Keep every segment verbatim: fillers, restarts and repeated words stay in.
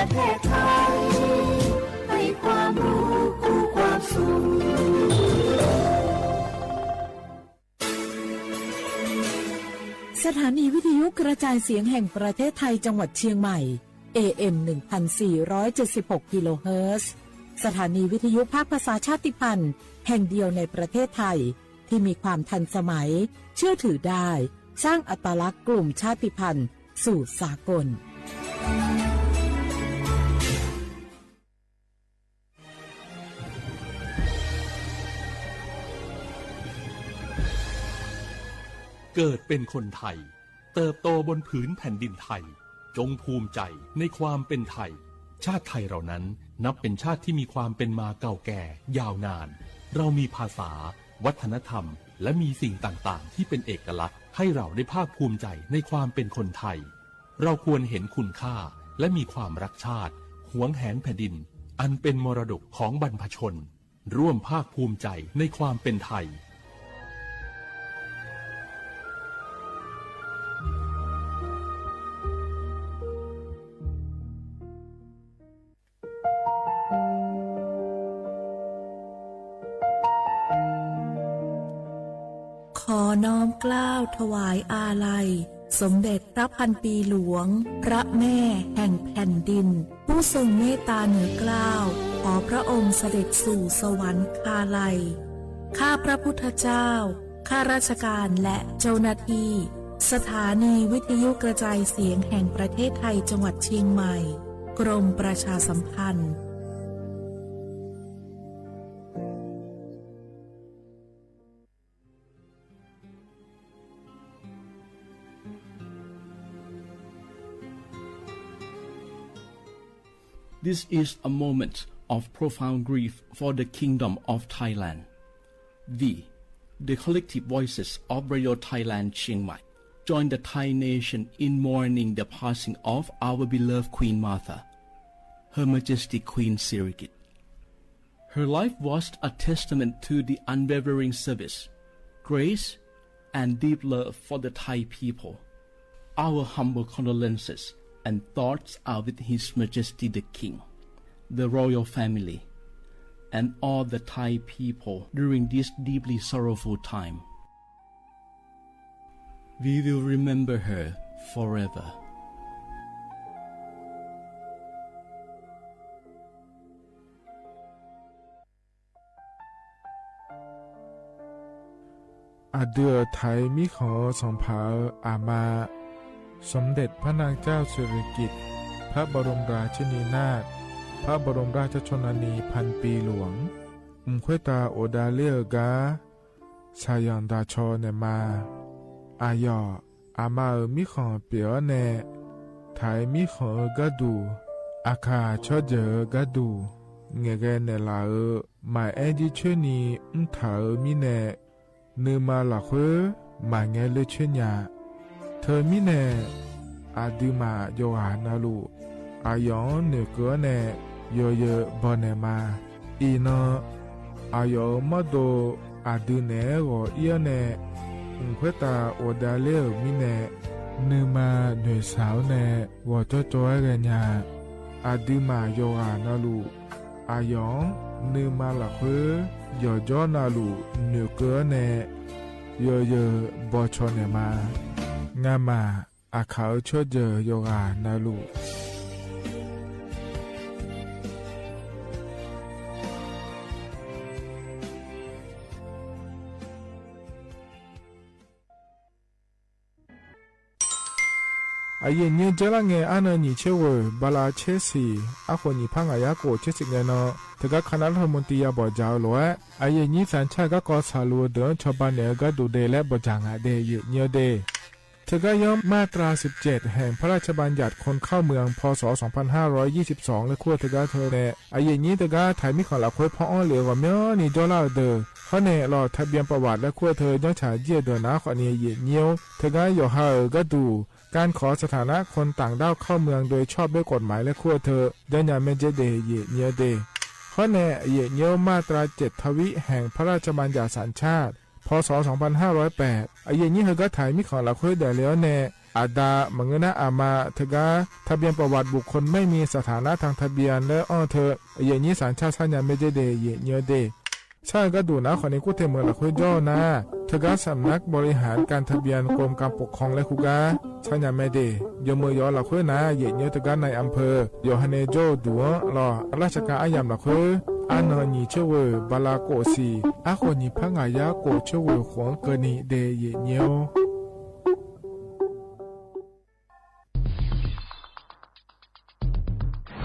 ประเทศไทย ให้ความรู้คู่ความสุข สถานีวิทยุกระจายเสียงแห่งประเทศไทยจังหวัดเชียงใหม่ เอเอ็ม หนึ่งพันสี่ร้อยเจ็ดสิบหก กิโลเฮิรตซ์ สถานีวิทยุภาคภาษาชาติพันธุ์แห่งเดียวในประเทศไทย ที่มีความทันสมัย เชื่อถือได้ สร้างอัตลักษณ์กลุ่มชาติพันธุ์สู่สากล เกิดเป็นคนไทย เติบโตบนผืนแผ่นดินไทย จงภูมิใจในความเป็นไทย ชาติไทยเรานั้นนับเป็นชาติที่มีความเป็นมาเก่าแก่ยาวนาน เรามีภาษา วัฒนธรรม และมีสิ่งต่างๆ ที่เป็นเอกลักษณ์ ให้เราได้ภาคภูมิใจในความเป็นคนไทย เราควรเห็นคุณค่า และมีความรักชาติ หวงแหนแผ่นดิน อันเป็นมรดกของบรรพชน ร่วมภาคภูมิใจในความเป็นไทย ขอน้อมเกล้าถวายอาลัย สมเด็จพระพันปีหลวง พระแม่แห่งแผ่นดิน ผู้ทรงเมตตาเหนือเกล้า ขอพระองค์เสด็จสู่สวรรคาลัย ข้าพระพุทธเจ้า ข้าราชการและเจ้าหน้าที่ สถานีวิทยุกระจายเสียงแห่งประเทศไทยจังหวัดเชียงใหม่ กรมประชาสัมพันธ์ This is a moment of profound grief for the Kingdom of Thailand. We, the collective voices of Radio Thailand Chiang Mai, join the Thai nation in mourning the passing of our beloved Queen Mother, Her Majesty Queen Sirikit. Her life was a testament to the unwavering service, grace, and deep love for the Thai people. Our humble condolences and thoughts are with His Majesty the King, the royal family, and all the Thai people during this deeply sorrowful time. We will remember her forever. Aqdui-euq Taiq mirkhanq-eu sanqpaq-euq aqma, สมเด็จพระนางเจ้าสิริกิติ์ พระบรมราชินีนาถ พระบรมราชชนนีพันปีหลวง mq khoertav ghofdav ler-eu gar shaqyanq daqcaw naeqma. Aqyawf aqma-euq mirkhanq pyeuf-awr nae, Taiq mirkhanq-eu gharduq, aqkaq tsawrjeuq-eu gharduq ngaeqghae naeqlaf-euq maqaer jircoer ni mrtaq-euq mirnae, nuima lafkhoer maqngae ler coer nya. Teumirnae, aqduimaf yawqghaq navluf aqyawf-anr noeqkeuv-awr nae yawzeu bawnaeq ma. Iqnan, aqyawf-euq mawrdo aqdui naeq-aer ghawq ir-awr nae, mq khoertav ghofdav ler-euq mirnae, nuima noeqshaq-awr nae ghawqjawr jawr-aer ghaenya. Aqduimaf yawqghaq navluf aqyawf-anr nuima lafkhoer yawqjawr navluf noeqkeuv-awr nae yawzeu bawcaw naeqma. Ngamaf aqkaq-euq tsawrjeuq yawqghaq navluf Aqyuif nyir dzeur lar ngae arnan nyiq tser ghoeq bala tser siq arkhof nyiq par ngaq yar khof tser siq ngae nan, teugar kanav lar hawmq tiq ya bawq dzaq-eu lof-aer, aqyuif nyir sanqcar garkawv saqluf-eu deuq-anr cawba naeq-eu gharduq de laer bawq dzaq ngaq de, aqyuif nyir-eu de. Teugar yanr มาตราสิบเจ็ด แห่งพระราชบัญญัติคนเข้าเมือง พ.ศ. สองพันห้าร้อยยี่สิบสอง laer kur-eu teugar teu nae, aqyuif nyir teugar Taiq mirkhanq lafkhoer paw-anr lef-eu ghawqmyanrni jawrlar-eu deuq, hawr nae lawq ทะเบียนประวัติ laer kur-eu teu janrcaq jir-eu deuq naq-aer khawfni, aqyuif nyir-or, teugar yawqha-euq gharduq การขอสถานะคนต่างด้าวเข้าเมืองโดยชอบด้วยกฎหมาย laer kur-eu teu janrnya maerdzaer de, aqyuif nyir-eu de. Hawr nae, aqyuif nyir-or, มาตราเจ็ดทวิ แห่งพระราชบัญญัติสัญชาติ พ.ศ. สองพันห้าร้อยแปด aqyuif nyir heugar Taiq mirkhanq lafkhoer daefle-awr nae, Aqda maqngeur nar aqma teugar ทะเบียนประวัติบุคคลไม่มีสถานะทางทะเบียน laer anr-eu teu, aqyuif aqnyir saqcar sharnya mae jeq de, aqyuif aqnyir-eu de. Shar-eu gharduq naq-aer khawfni kurteu meuq lafkhoer jawr-eu nar, teugar สำนักบริหารการทะเบียน กรมการปกครอง laer hu gar sharnya mae de. Yawmuiq yawf-eu lafkhoer nar, aqyuif aqnyir teugar นายอำเภอ yawqha nae jawr-eu duq-anr lawq, ราชการ aryamq lafkhoer arnan nyiq coer ghoe-euq bala khof siq, arkhof nyiq par ngaq yar khof coer ghoe khof-anr keuvni de, aqyuif aqnyir-or.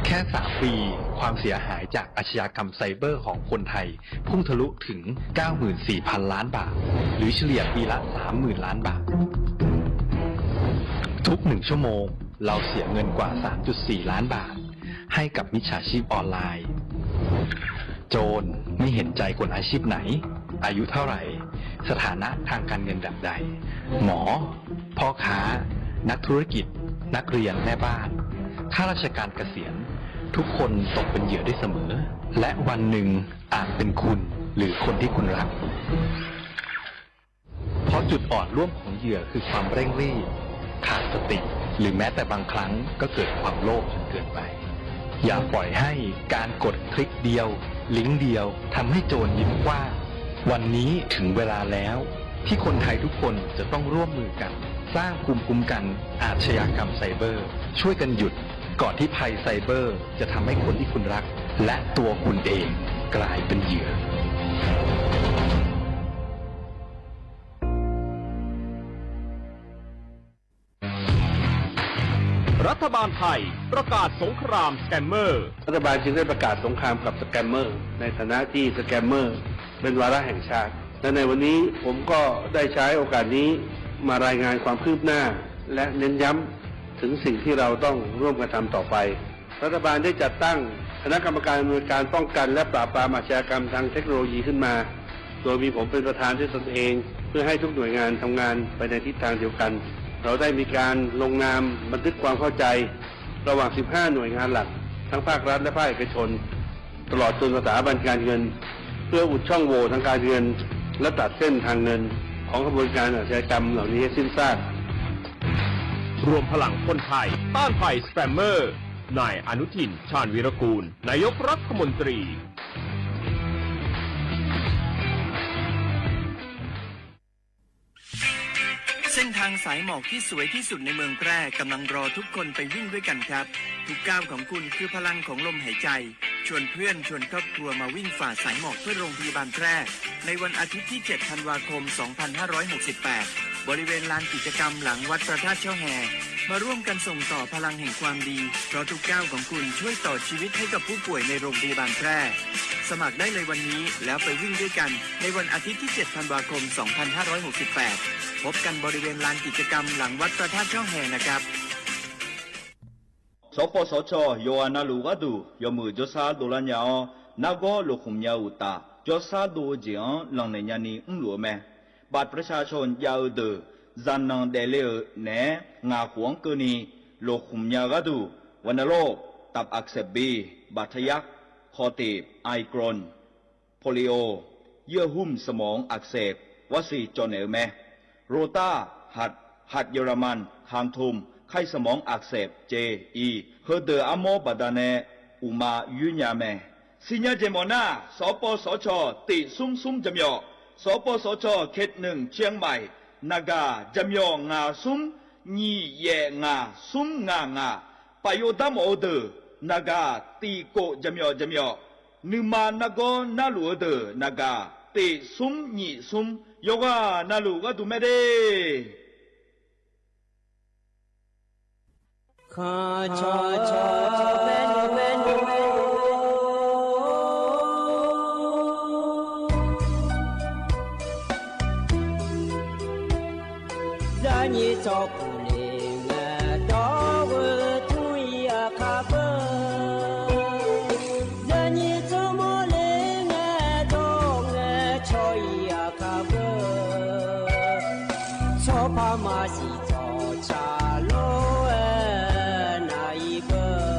แค่สามปี ความเสียหายจากอาชญากรรมไซเบอร์ของคนไทย พุ่งทะลุถึง เก้าหมื่นสี่พันล้านบาท หรือเฉลี่ยปีละ สามหมื่นล้านบาท ทุกหนึ่งชั่วโมง เราเสียเงินกว่า สามจุดสี่ล้านบาท ให้กับมิจฉาชีพออนไลน์ โจรไม่เห็นใจคนอาชีพไหน อายุเท่าไหร่ สถานะทางการเงินแบบใด หมอ พ่อค้า นักธุรกิจ นักเรียน แม่บ้าน ข้าราชการเกษียณ ทุกคนตกเป็นเหยื่อได้เสมอ และวันหนึ่งอาจเป็นคุณหรือคนที่คุณรัก เพราะจุดอ่อนร่วมของเหยื่อคือความเร่งรีบ ขาดสติ หรือแม้แต่บางครั้งก็เกิดความโลภจนเกินไป อย่าปล่อยให้การกดคลิกเดียว ลิงก์เดียว ทำให้โจรยิ้มกว้าง วันนี้ถึงเวลาแล้ว ที่คนไทยทุกคนจะต้องร่วมมือกัน สร้างภูมิคุ้มกันอาชญากรรมไซเบอร์ ช่วยกันหยุด ก่อนที่ภัยไซเบอร์จะทำให้คนที่คุณรัก และตัวคุณเองกลายเป็นเหยื่อ รัฐบาลไทยประกาศสงครามสแกมเมอร์ รัฐบาลจึงได้ประกาศสงครามกับสแกมเมอร์ ในฐานะที่สแกมเมอร์เป็นวาระแห่งชาติ และในวันนี้ผมก็ได้ใช้โอกาสนี้มารายงานความคืบหน้า และเน้นย้ำถึงสิ่งที่เราต้องร่วมกันทำต่อไป รัฐบาลได้จัดตั้งคณะกรรมการอำนวยการป้องกันและปราบปรามอาชญากรรมทางเทคโนโลยีขึ้นมา โดยมีผมเป็นประธานด้วยตนเอง เพื่อให้ทุกหน่วยงานทำงานไปในทิศทางเดียวกัน เราได้มีการลงนามบันทึกความเข้าใจ ระหว่าง สิบห้า หน่วยงานหลัก ทั้งภาครัฐและภาคเอกชน ตลอดจนสถาบันการเงิน เพื่ออุดช่องโหว่ทางการเงิน และตัดเส้นทางเงินของขบวนการอาชญากรรมเหล่านี้ให้สิ้นซาก รวมพลังคนไทยต้านภัยสแกมเมอร์ นายอนุทิน ชาญวีรกูล นายกรัฐมนตรี เส้นทางสายหมอกที่สวยที่สุดในเมืองแพร่กำลังรอทุกคนไปวิ่งด้วยกันครับ ทุกก้าวของคุณคือพลังของลมหายใจ ชวนเพื่อนชวนครอบครัวมาวิ่งฝ่าสายหมอกเพื่อโรงพยาบาลแพร่ ในวันอาทิตย์ที่ เจ็ด ธันวาคม สองพันห้าร้อยหกสิบแปด บริเวณลานกิจกรรมหลังวัดพระธาตุเช่าแฮ มาร่วมกันส่งต่อพลังแห่งความดี เพราะทุกก้าวของคุณช่วยต่อชีวิตให้กับผู้ป่วยในโรงพยาบาลแพร่ สมัครได้เลยวันนี้แล้วไปวิ่งด้วยกันในวันอาทิตย์ที่ เจ็ด ธันวาคม สองพันห้าร้อยหกสิบแปด พบกันบริเวณลานกิจกรรมหลังวัดพระธาตุช่อแฮนะครับ สปสช yawqghaq navluf gharduq yawmuiq jawrsar dovlar nya-awr, nargawr lofkhmq nya-eu uqtaf, jawrsar dov-eu jeq-anr lanqnaeq nyani mrluf-eu mae. บัตรประชาชน jav-eu deuq, zaqnanq daefle-euq naeq-aer ngaq khof-anr keuvni lofkhmq nya-eu gharduq, วัณโรค ตับอักเสบบี บาดทะยัก คอตีบ ไอกรน โปลิโอ เยื่อหุ้มสมองอักเสบ war siq cawv naeq-eu mae. Rotar, หัด หัดเยอรมัน คางทุม ไข้สมองอักเสบ เจ อี heudeuq armawr baqdanae uqma yoer nya mae. Siqnya jeq mawf nar, สปสช tiq smr smr jaqmyawf, สปสช เขตหนึ่ง เชียงใหม่ naqgaq jaqmyawf ngaq smr nyiq yaef ngaq smr ngaq ngaq, paf yov dar mawf-eu deuq naqgaq tiq kof jaqmyawf jaqmyawf, nuima nargawr narluf-eu deuq naqgaq tiq smr nyiq smr, yawqghaq navluf gharduq mae de. Zaqnyiq tsawrkhof le ngae dawr-eu tmr-ir aqkar beu. Zaqnyiq tsawrmawr le ngae dawr ngae cawq-ir aqkar beu. Tsawrpar maqsiq tsawqtsaq lor-aer nar-ir beu.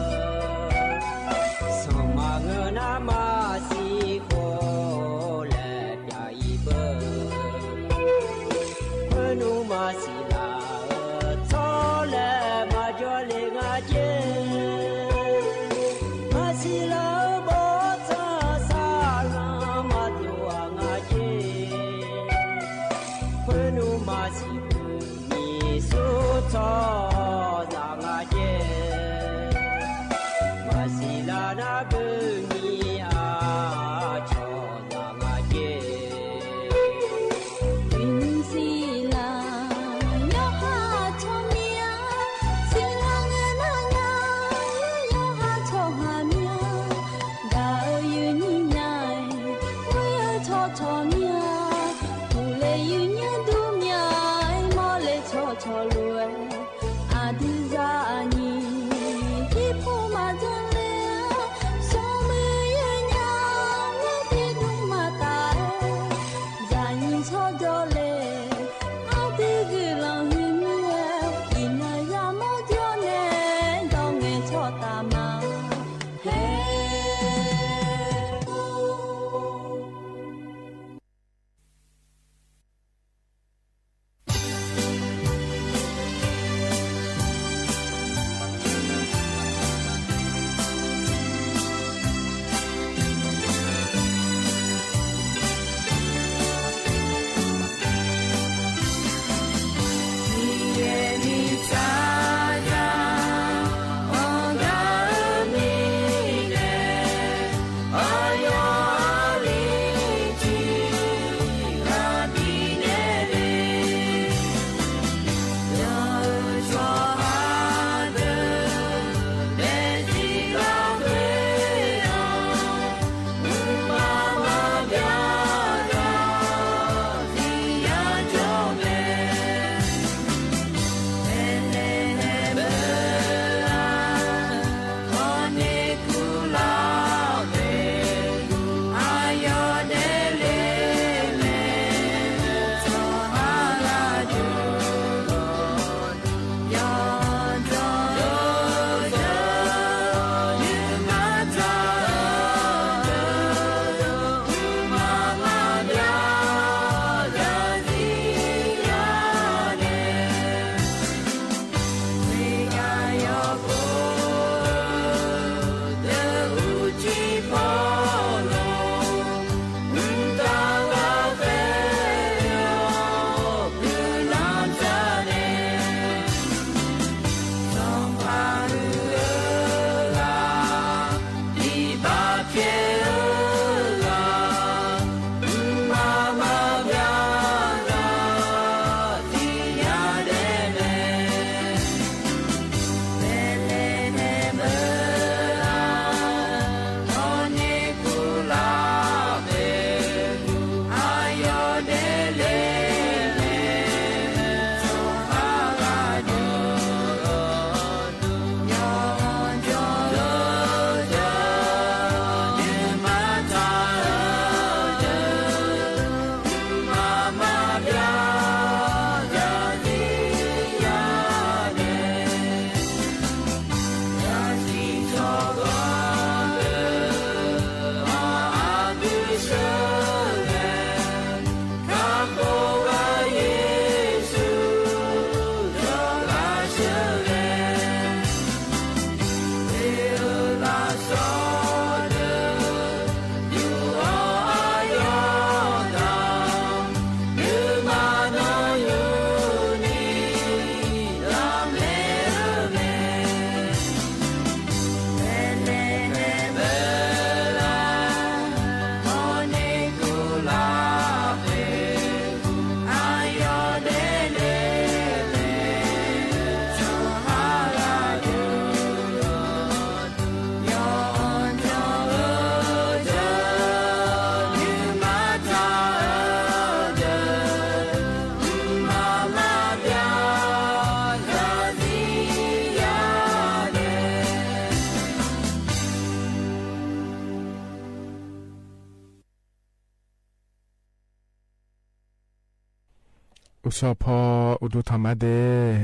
Uqshawq paw uqduq tanq ma de,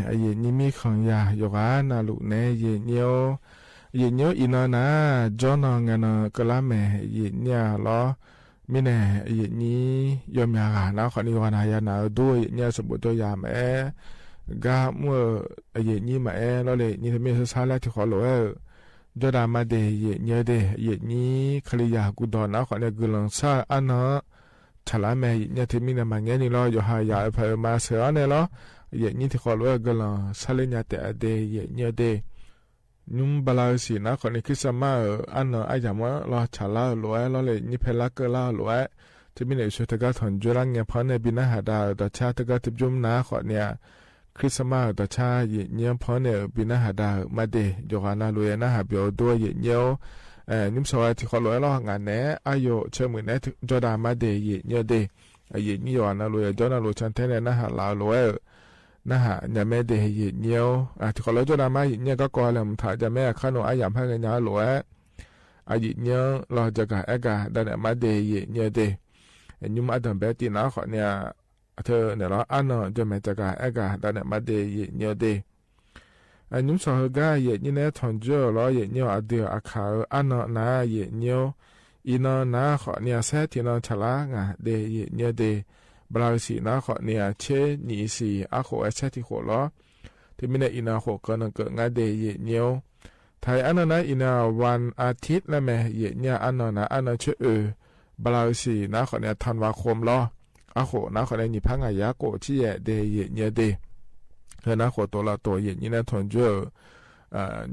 aqyuif nyir mirkhanq yaq yawqghaq navluf nae aqyuif nyir-or, aqyuif nyir-or, iqnan nar jawrnan ngaenan keuvlar mae, aqyuif nyir-aq lawr. Mirnae aqyuif nyir yawmyaq ghaq nar khawfni yawqghaq naq ya naq-eu dur aqyuif nyir-aq sanqbof dawr ya maqaer, gar mr-eu aqyuif nyir maqaer lawrle, nyir teumirnae sar sar laer tiqkhawf lof-aer-euq jawrdav ma de aqyuif nyir-eu de, aqyuif nyir Kalizaq guqdawq nar khawfni guiqlanq shar-eu arnan-anr tsaqlar mae, aqyuif nyir-eu teumirnae maqngaer ni lawr, yawqha yaq-eu paq-eu maqsheuq-anr nae lawr, aqyuif nyir tiqkhawf lof-aer guiqlanq sharler nya taef-a de aqyuif nyir-eu de. Nymr bala-eu siq nar khawfni Christmas-euq arnan aryamq-anr lawr tsaqlar-eu lof-aer lawrle, nyir paelar keuvlar-eu lof-aer, teumirnae uqshoe teugar tanqjoer lar ngae pan-anr nae bi narhaq dav-euq dawqcar teugar teu bymr nar khawfni-aq, Christmas-euq dawqcar aqyuif nyir-anr pan-anr nae-euq bi narhaq dav-euq ma de, yawqghaq navluf-aer narhaq byawq-eu dur aqyuif nyir-or. Nymr shawq ghae tiqkhawf lof-aer lawr ngaq naeq-aer aqyawf caer muiq naeq-aer jawrdav ma de aqyuif nyir-eu de, aqyuif nyir yawqghaq navluf-aer jawr navluf cantae nae narhaq laf-eu lof-aer-euq narhaq nya mae de aqyuif nyir-or. Tiqkhawf lof-aer jawrdav ma aqyuif nyir-eu garkawv laeqhmq taq jamaer aqkar nawq aryamq par ghaenya-eu lof-aer, aqyuif nyir-anr lawr jaqgaq aergaq dav naeq ma de aqyuif nyir-eu de. Nymr ardanqbae tiv nar khawfni-aq, teu naeq lawr arnan jawrmaeq jaqgaq aergaq dav naeq ma de aqyuif nyir-eu de. Nymr shawq heugar aqyuif nyir nae tanqjoer-euq lawr aqyuif nyir-awq, aqdui-euq aqkaq-eu arnan nar aqyuif nyir-or, iqnan nar khawfni-aq saer tiqnan tsaqlar ngaq de aqyuif nyir-eu de. Bala-eu siq nar khawfni-aq tser nyiq siq arkhof-aer saer tiqkhof lawr. Teumirnae iqnan khof keuv nan keuv ngar de aqyuif nyir-or. Taq-iq arnan nar iqnan-aq วันอาทิตย์ laer mae, aqyuif nyir-aq arnan nar arnan coer oe. Bala-eu siq nar khawfni-aq ธันวาคม lawr. Arkhof nar khawfni nyiq par ngaq yar khof ciryaef de aqyuif nyir-eu de. Heu nar khof tov laf tov aqyuif nyir nae tanqjoer-euq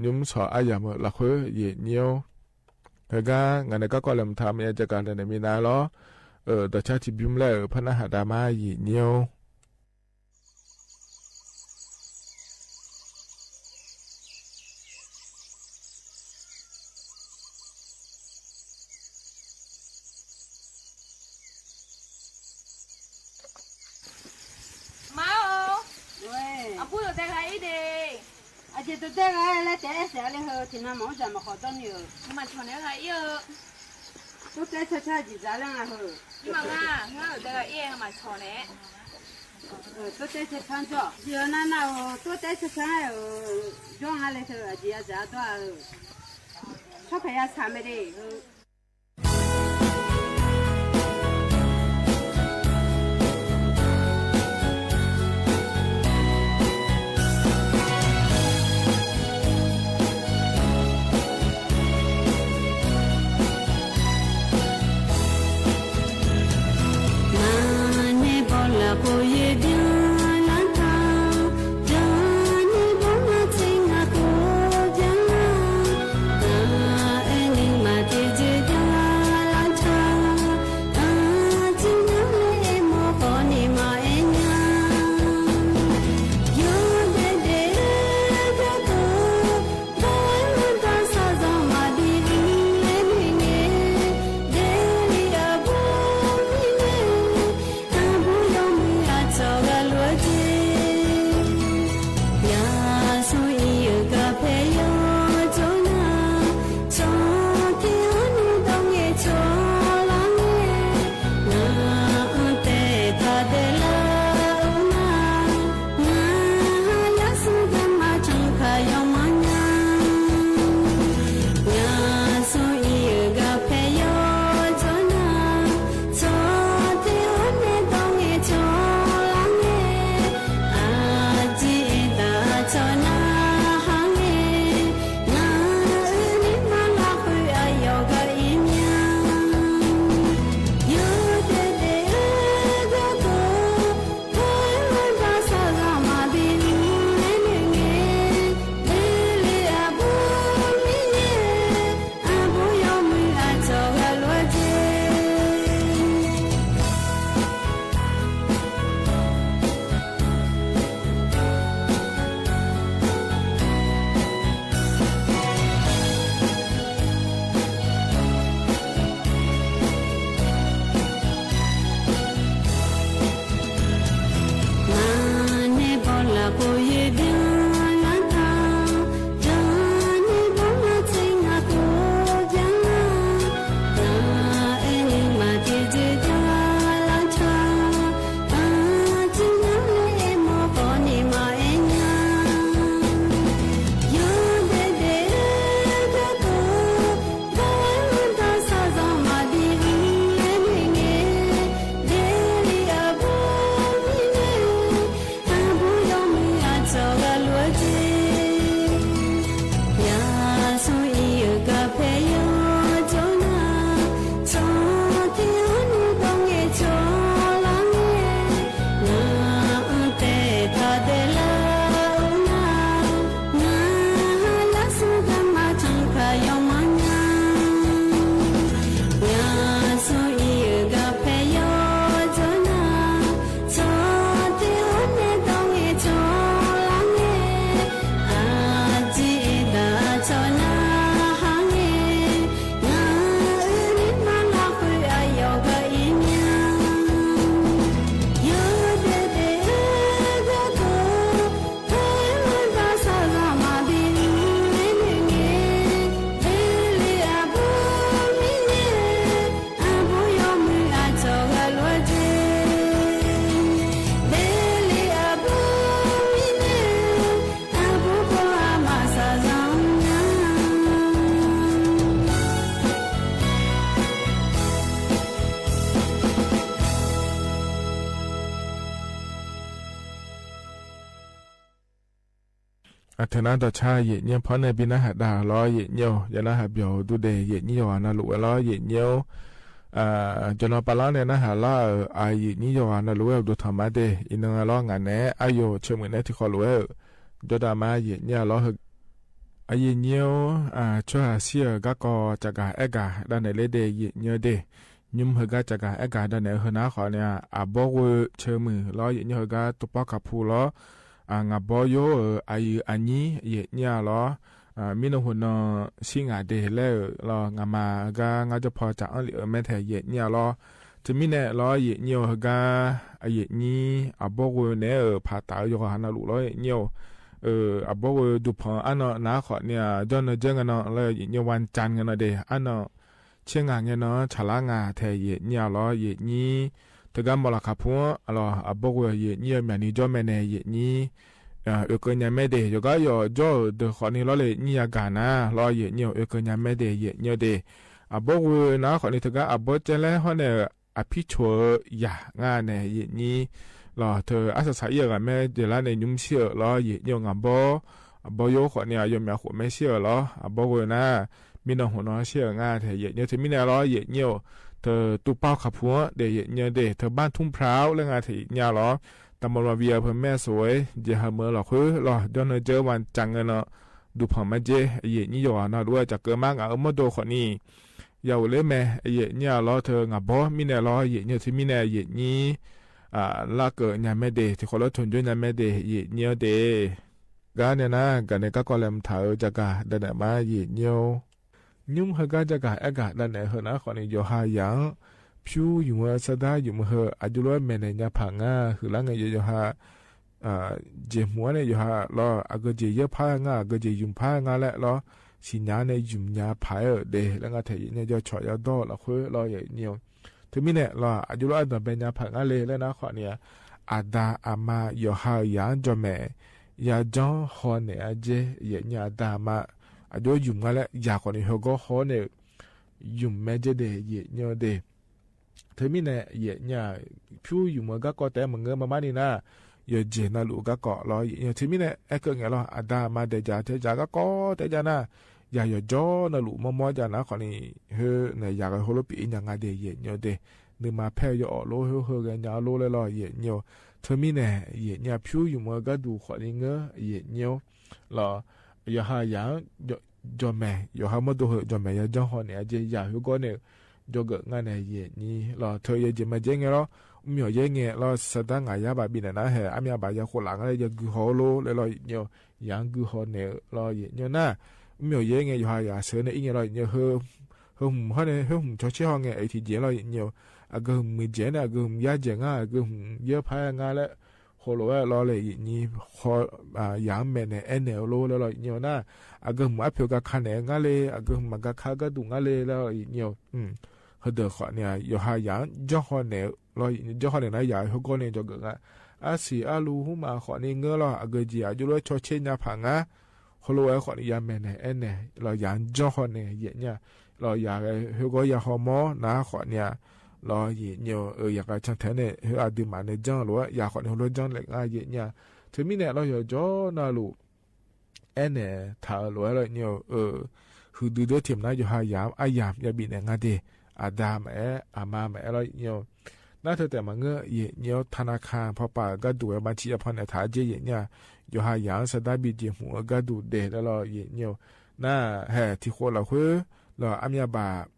nymr shawq aryamq-eu lafkhoer aqyuif nyir-or. Heugar ngaq nae garkawv laeqhmq taq maqya jaqgaq dav naeq minav lawr. Dawqcar tiqbymr laer-euq par narhaq dav ma aqyuif nyir-or. Ma-or, aqbur dawqdae gha-ir de. Aqjeq dawqdae gha-aer laer taef-aer saef-a le heu tiqnan maqmr dzaq maqkhawf dawrni-euq. Maqcawq naeq-aer gha-ir-eu. Tov taef-aer cancan aqjeq dzaq laer nga heu. Ngar-euq dawqdae gha-ir-aer maqcawq naeq-aer. Tov taef-aer cancan jawr. Jeq-eu nar nar-euq tov taef-aer cancan-aer-euq jawr nga le teu aqjeq yadzaq dawr-a-eu. Tsawrkaq ya saq mae de heu. Maqnae bawlaf khof yaerbyan lar taq, jawrni bawrma tser ngaq khof byan lar. Ngaq aer nuima tiqjeq Teunar dawqcar yaeqnyir-anr panr nae bi narhaq dav lawr yaeqnyir-or, yanar haq byawq-eu durdae yaeqnyir yawqghaq navluf-aer lawr yaeqnyir-or, jawqnan pavlar nae narhaq lar-euq aqyuif nyir yawqghaq navluf-aer uqduq tanq ma de. Iqnan lawr ngaq naeq-aer aryawf ceumuiq nae tiqkhawf lof-aer-euq jawrdav ma yaeqnyir-a lawr heu Aqyuif nyir-or, tsawrhaq shir-euq garkawv caqgaq aergaq davnaeq ler de yaeqnyir-eu de. Nymr heugar caqgaq aergaq davnaeq-eu heunar khawf ni-aq, aqbawr ghoe ceumuiq lawr yaeqnyir heugar tovpar kaqpu lawr, ngaqbawr yor-euq aqyuif aqnyir yaeqnyir-a lawr, mirnan huqnan shir ngaq de laer-euq lawr, ngaqma heugar ngar jawr paw caq anr lef-eu maer taeq yaeqnyir-a lawr. Teumirnae lawr yaeqnyir-eu heugar, yaeqnyir aqbawr ghoe naeq-aer-euq paq taf-eu yawqghaq navluf lawr yaeqnyir-or, aqbawr ghoe duqpanq arnan nar khawf ni-aq, jawrnan dzeur ngae nan lawr yaeqnyir-or, วันจันทร์ ngae nan de arnan tser ngaq ngae nan-anr tsaqlar nga taeq yaeqnyir-a lawr yaeqnyir. Teugar mawq laqkhaq pu-anr lawr aqbawr ghoe yaeqnyir-eu myaqni jawr mae nae yaeqnyir oekeuv nya maer de. Yawqgar yawf jawr-euq deuq khawf ni lawr le nyir yagaq nar lawr yaeqnyir-or, oekeuv nya maer de yaeqnyir-eu de. Aqbawr ghoe nar khawf ni teugar aqbawr caer laer hawr nae-euq aqpir coq-eu yaq nga nae yaeqnyir lawr, teu arsaq saq ir-euq ghaq maer jeq lar nae nymr shir-euq lawr yaeqnyir-or, ngaqbawr aqbawr yor khawf ni-aq, yawmyaf khof maer shir-euq lawr aqbawr ghoe nar, mirnan huqnan shir-euq nga taeq yaeqnyir-or. Teumirnae lawr yaeqnyir-or, teu tovpar kaqpu-anr daef yaeqnyir-eu de, teu บ้านทุ่งพร้าว laer nga taeq yaeqnyir-a lawr, ตำบลวังเวียง อำเภอแม่สวย jeq haqmeuq-eu lafkhoer lawr jawrnan dzeur วันจันทร์ ngae nan duqpanq mar dzer yaeqnyir yawqghaq navluf-aer caqkeuv mar ngaq-euq mawrdo khawf ni ya ghofler mae yaeqnyir-a lawr. Teu ngaqbawr mirnae lawr yaeqnyir-eu teumirnae yaeqnyir larkeuv nya maer de, tiqkhawf lawr toqjor nya maer de yaeqnyir-anr de. Gar nae nar gaqnaeq garkawv laeqhmq taq-eu jaqgaq davnaeq mar yaeqnyir-or, nymr heugar jaqgaq aergaq davnaeq-eu heunar khawf ni yawqha yaq-anr pyur ymq-eu sardar ymq-eu heu aqjox lof-aer maeqnaeq nya paq ngar huiqlar ngae yawqha jeqhmq-anr nae yawqha lawr aqgeu jeq yaerpar-aer ngar aqgeu jeq ymqpar-aer ngar laer lawr siqnya-anr nae ymqnya paq-aer-euq de laer nga taeq yaeqnyir jawr cawq yadawr-eu lafkhoer lawr yaeqnyir-or. Teumirnae lawr aqjox lof-aer danqbae nya paq ngar le laer nar khawf ni-aq, aqda aqma yawqha-euq yaq-anr jawrmaeq yajanr haw naeq-a dzer yaeqnyir aqda aqma aqjox ymq ngar laer yaq khawf ni heugawr haw-awr nae-euq ymq mae dzer de yaeqnyir-eu de. Teumirnae yaeqnyir-aq, pyur ymq-eu garkawv taef-aer maqngeur mar mar ni nar, yawqjeq navluf-eu garkawv lawr yaeqnyir-eu teumirnae aerkeuv ngae lawr aqda aqma daeq dzaq tae dzaq garkawv taef-aer jav nar, yaq yawqjawr navluf mawrmawr jav nar khawf ni, khoer naeq yaq ghae heulof pyeuf-ir nya nga de yaeqnyir-eu de. Nuima paer-eu yawawf lor, khoer heu ghaenya-ar lor laer lawr yaeqnyir-eu. Teumirnae yaeqnyir-aq, pyur ymq-eu gharduq khawf ni ngeur yaeqnyir-or, lawr yawqha yaq-anr jawrmaeq, yawqha mawrdo heu jawrmaeq yajanr haw naeq-a dzer yaq heugawr nae-euq jawrgeuf ngar nae yaeqnyir lawr teu yawjeq maqjaer ngae lawr, mr myawq yaer ngae lawr sardar ngaq yar baf bifnaeq nar hae armyav baf ya khof laf ngar laer ya gui haw-eu lor laer lawr yaeqnyir-eu, yaq-anr gui haw naeq-eu lawr yaeqnyir-eu nar, mr myawq yaer ngae yawqha yaq sheuq nae ir ngae lawr yaeqnyir-eu, heu hmq hawr nae khoer hmq cawtser haw ngae aqyuif tiqjeq lawr yaeqnyir-eu, aqgeu hmq muiqdzaeq nae aqgeu hmq yar dzaeq ngar aqgeu hmq yaer par-aer ngar laer, heulof-aer lawr le yaeqnyir, yaq-anr maeqnaeq aernaeq-eu lor laer lawr yaeqnyir-eu nar, aqgeu hmq arpoeq gaka naeq-eu ngar le, aqgeu hmq maqgaka-eu gharduq ngar le laer lawr yaeqnyir-eu, heudeuq khawf ni-aq yawqha yaq-anr janr haw naeq-eu lawr yaeqnyir, janr haw naeq nar yaq heugawr nae jawrgeuf nga. Arsiq arlu hmqmaq khawf ni ngeur lawr aqgeu jeq aqjox lof-aer cawtser nya paq ngar, heulof-aer khawf ni ya maeqnaeq aernaeq lawr yaq-anr janr haw naeq yaeqnyir-a, lawr yaq ghae heugawr ya haw mawr nar khawf ni-aq, lawr yaeqnyir-eu yaq ghae cantaeq-aer nae khoer aqduimaf nae janr-eu lof-aer yaq khawf ni heulof-aer janr naeq ngar yaeqnyir-a. Teumirnae lawr yawqjawr navluf aernaeq taq-euq lof-aer lawr yaeqnyir-eu, huiqdui deuq tiq mq nar yawqha yaq-anr aryamq ya bifnaeq nga de, aqda maqaer aqma maqaer lawr yaeqnyir-eu, nar teu taef maqngeur yaeqnyir-awr taqnaqkaq pawpav-euq gharduq-aer maqciq ya pannaeq taq-aer dzer yaeqnyir-a, yawqha yaq-anr sardar bi jeqhmq-eu gharduq daeq laer lawr yaeqnyir-eu, nar hae tiqkhof lafkhoer lawr armyav baf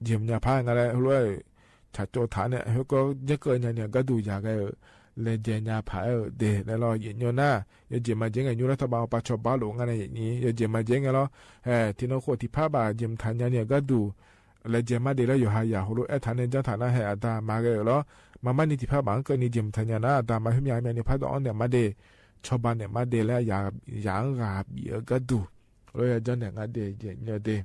jeqhmq nya par-aer nga laer heulof-aer-euq tsaqtsov taq-aer nae khoergawr janrkeuv nya ni-eu gharduq yaq ghae-euq laejae nya paq-aer-euq daeq laer lawr yaeqnyir-eu nar, yawjeq maqjaer ngae nymr lar tawba pawpav cawba luf ngar nae yaeqnyir yawjeq maqjaer ngae lawr, hae tiqnan khof tiqpar baf jeqhmq taq nya ni-eu gharduq laejae mar de laer yawqha yaq heulof-aer taq nae janr taq nar hae aqda aqma ghae-euq lawr, mar mar ni tiqpar baf-anr keuvni jeqhmq taq nya nar aqda aqma khoermyav myav ni pardawv-anr naeq mar de, cawba naeq mar de laer yaq-anr ghaq bif-eu gharduq heulof-aer ya janr naeq ngar de yaeqnyir-eu de.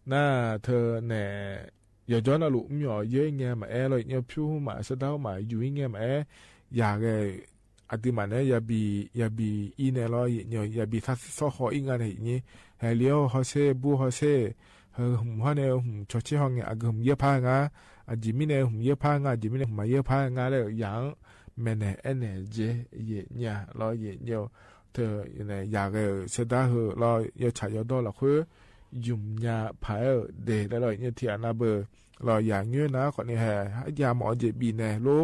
Nar teu nae yawqjawr navluf mr myawq yaer ngae maqaer lawr yaeqnyir-eu, pyur hmqmaq sardar hmqmaq yuq-ir ngae maqaer, yaq ghae-euq aqduimaf naeq-aer yabi, yabi ir nae lawr yaeqnyir-eu, yabi tarsawr haw-ir nga nae yaeqnyir, haeq li-awr hawsher bur hawsher, heu hmq hawr nae hmq cawtser haw ngae aqgeu hmq yaer par-aer ngar, aqjeq mirnae hmq yaer par-aer ngar, aqjeq mirnae hmq maqyaer par-aer ngar laer-euq yaq-anr maeqnaeq aernaeq dzer yaeqnyir-a lawr yaeqnyir-eu, teu, yaghae-euq sardar heu lawr yawtsaq yawdawr lafkhoer ymq nya paq-aer-euq de laer lawr, iqnyir tiqghaq nav beu lawr, yaq nyoer nav-aer khawfni hae, yamawf-eu jeq bifnaeq lor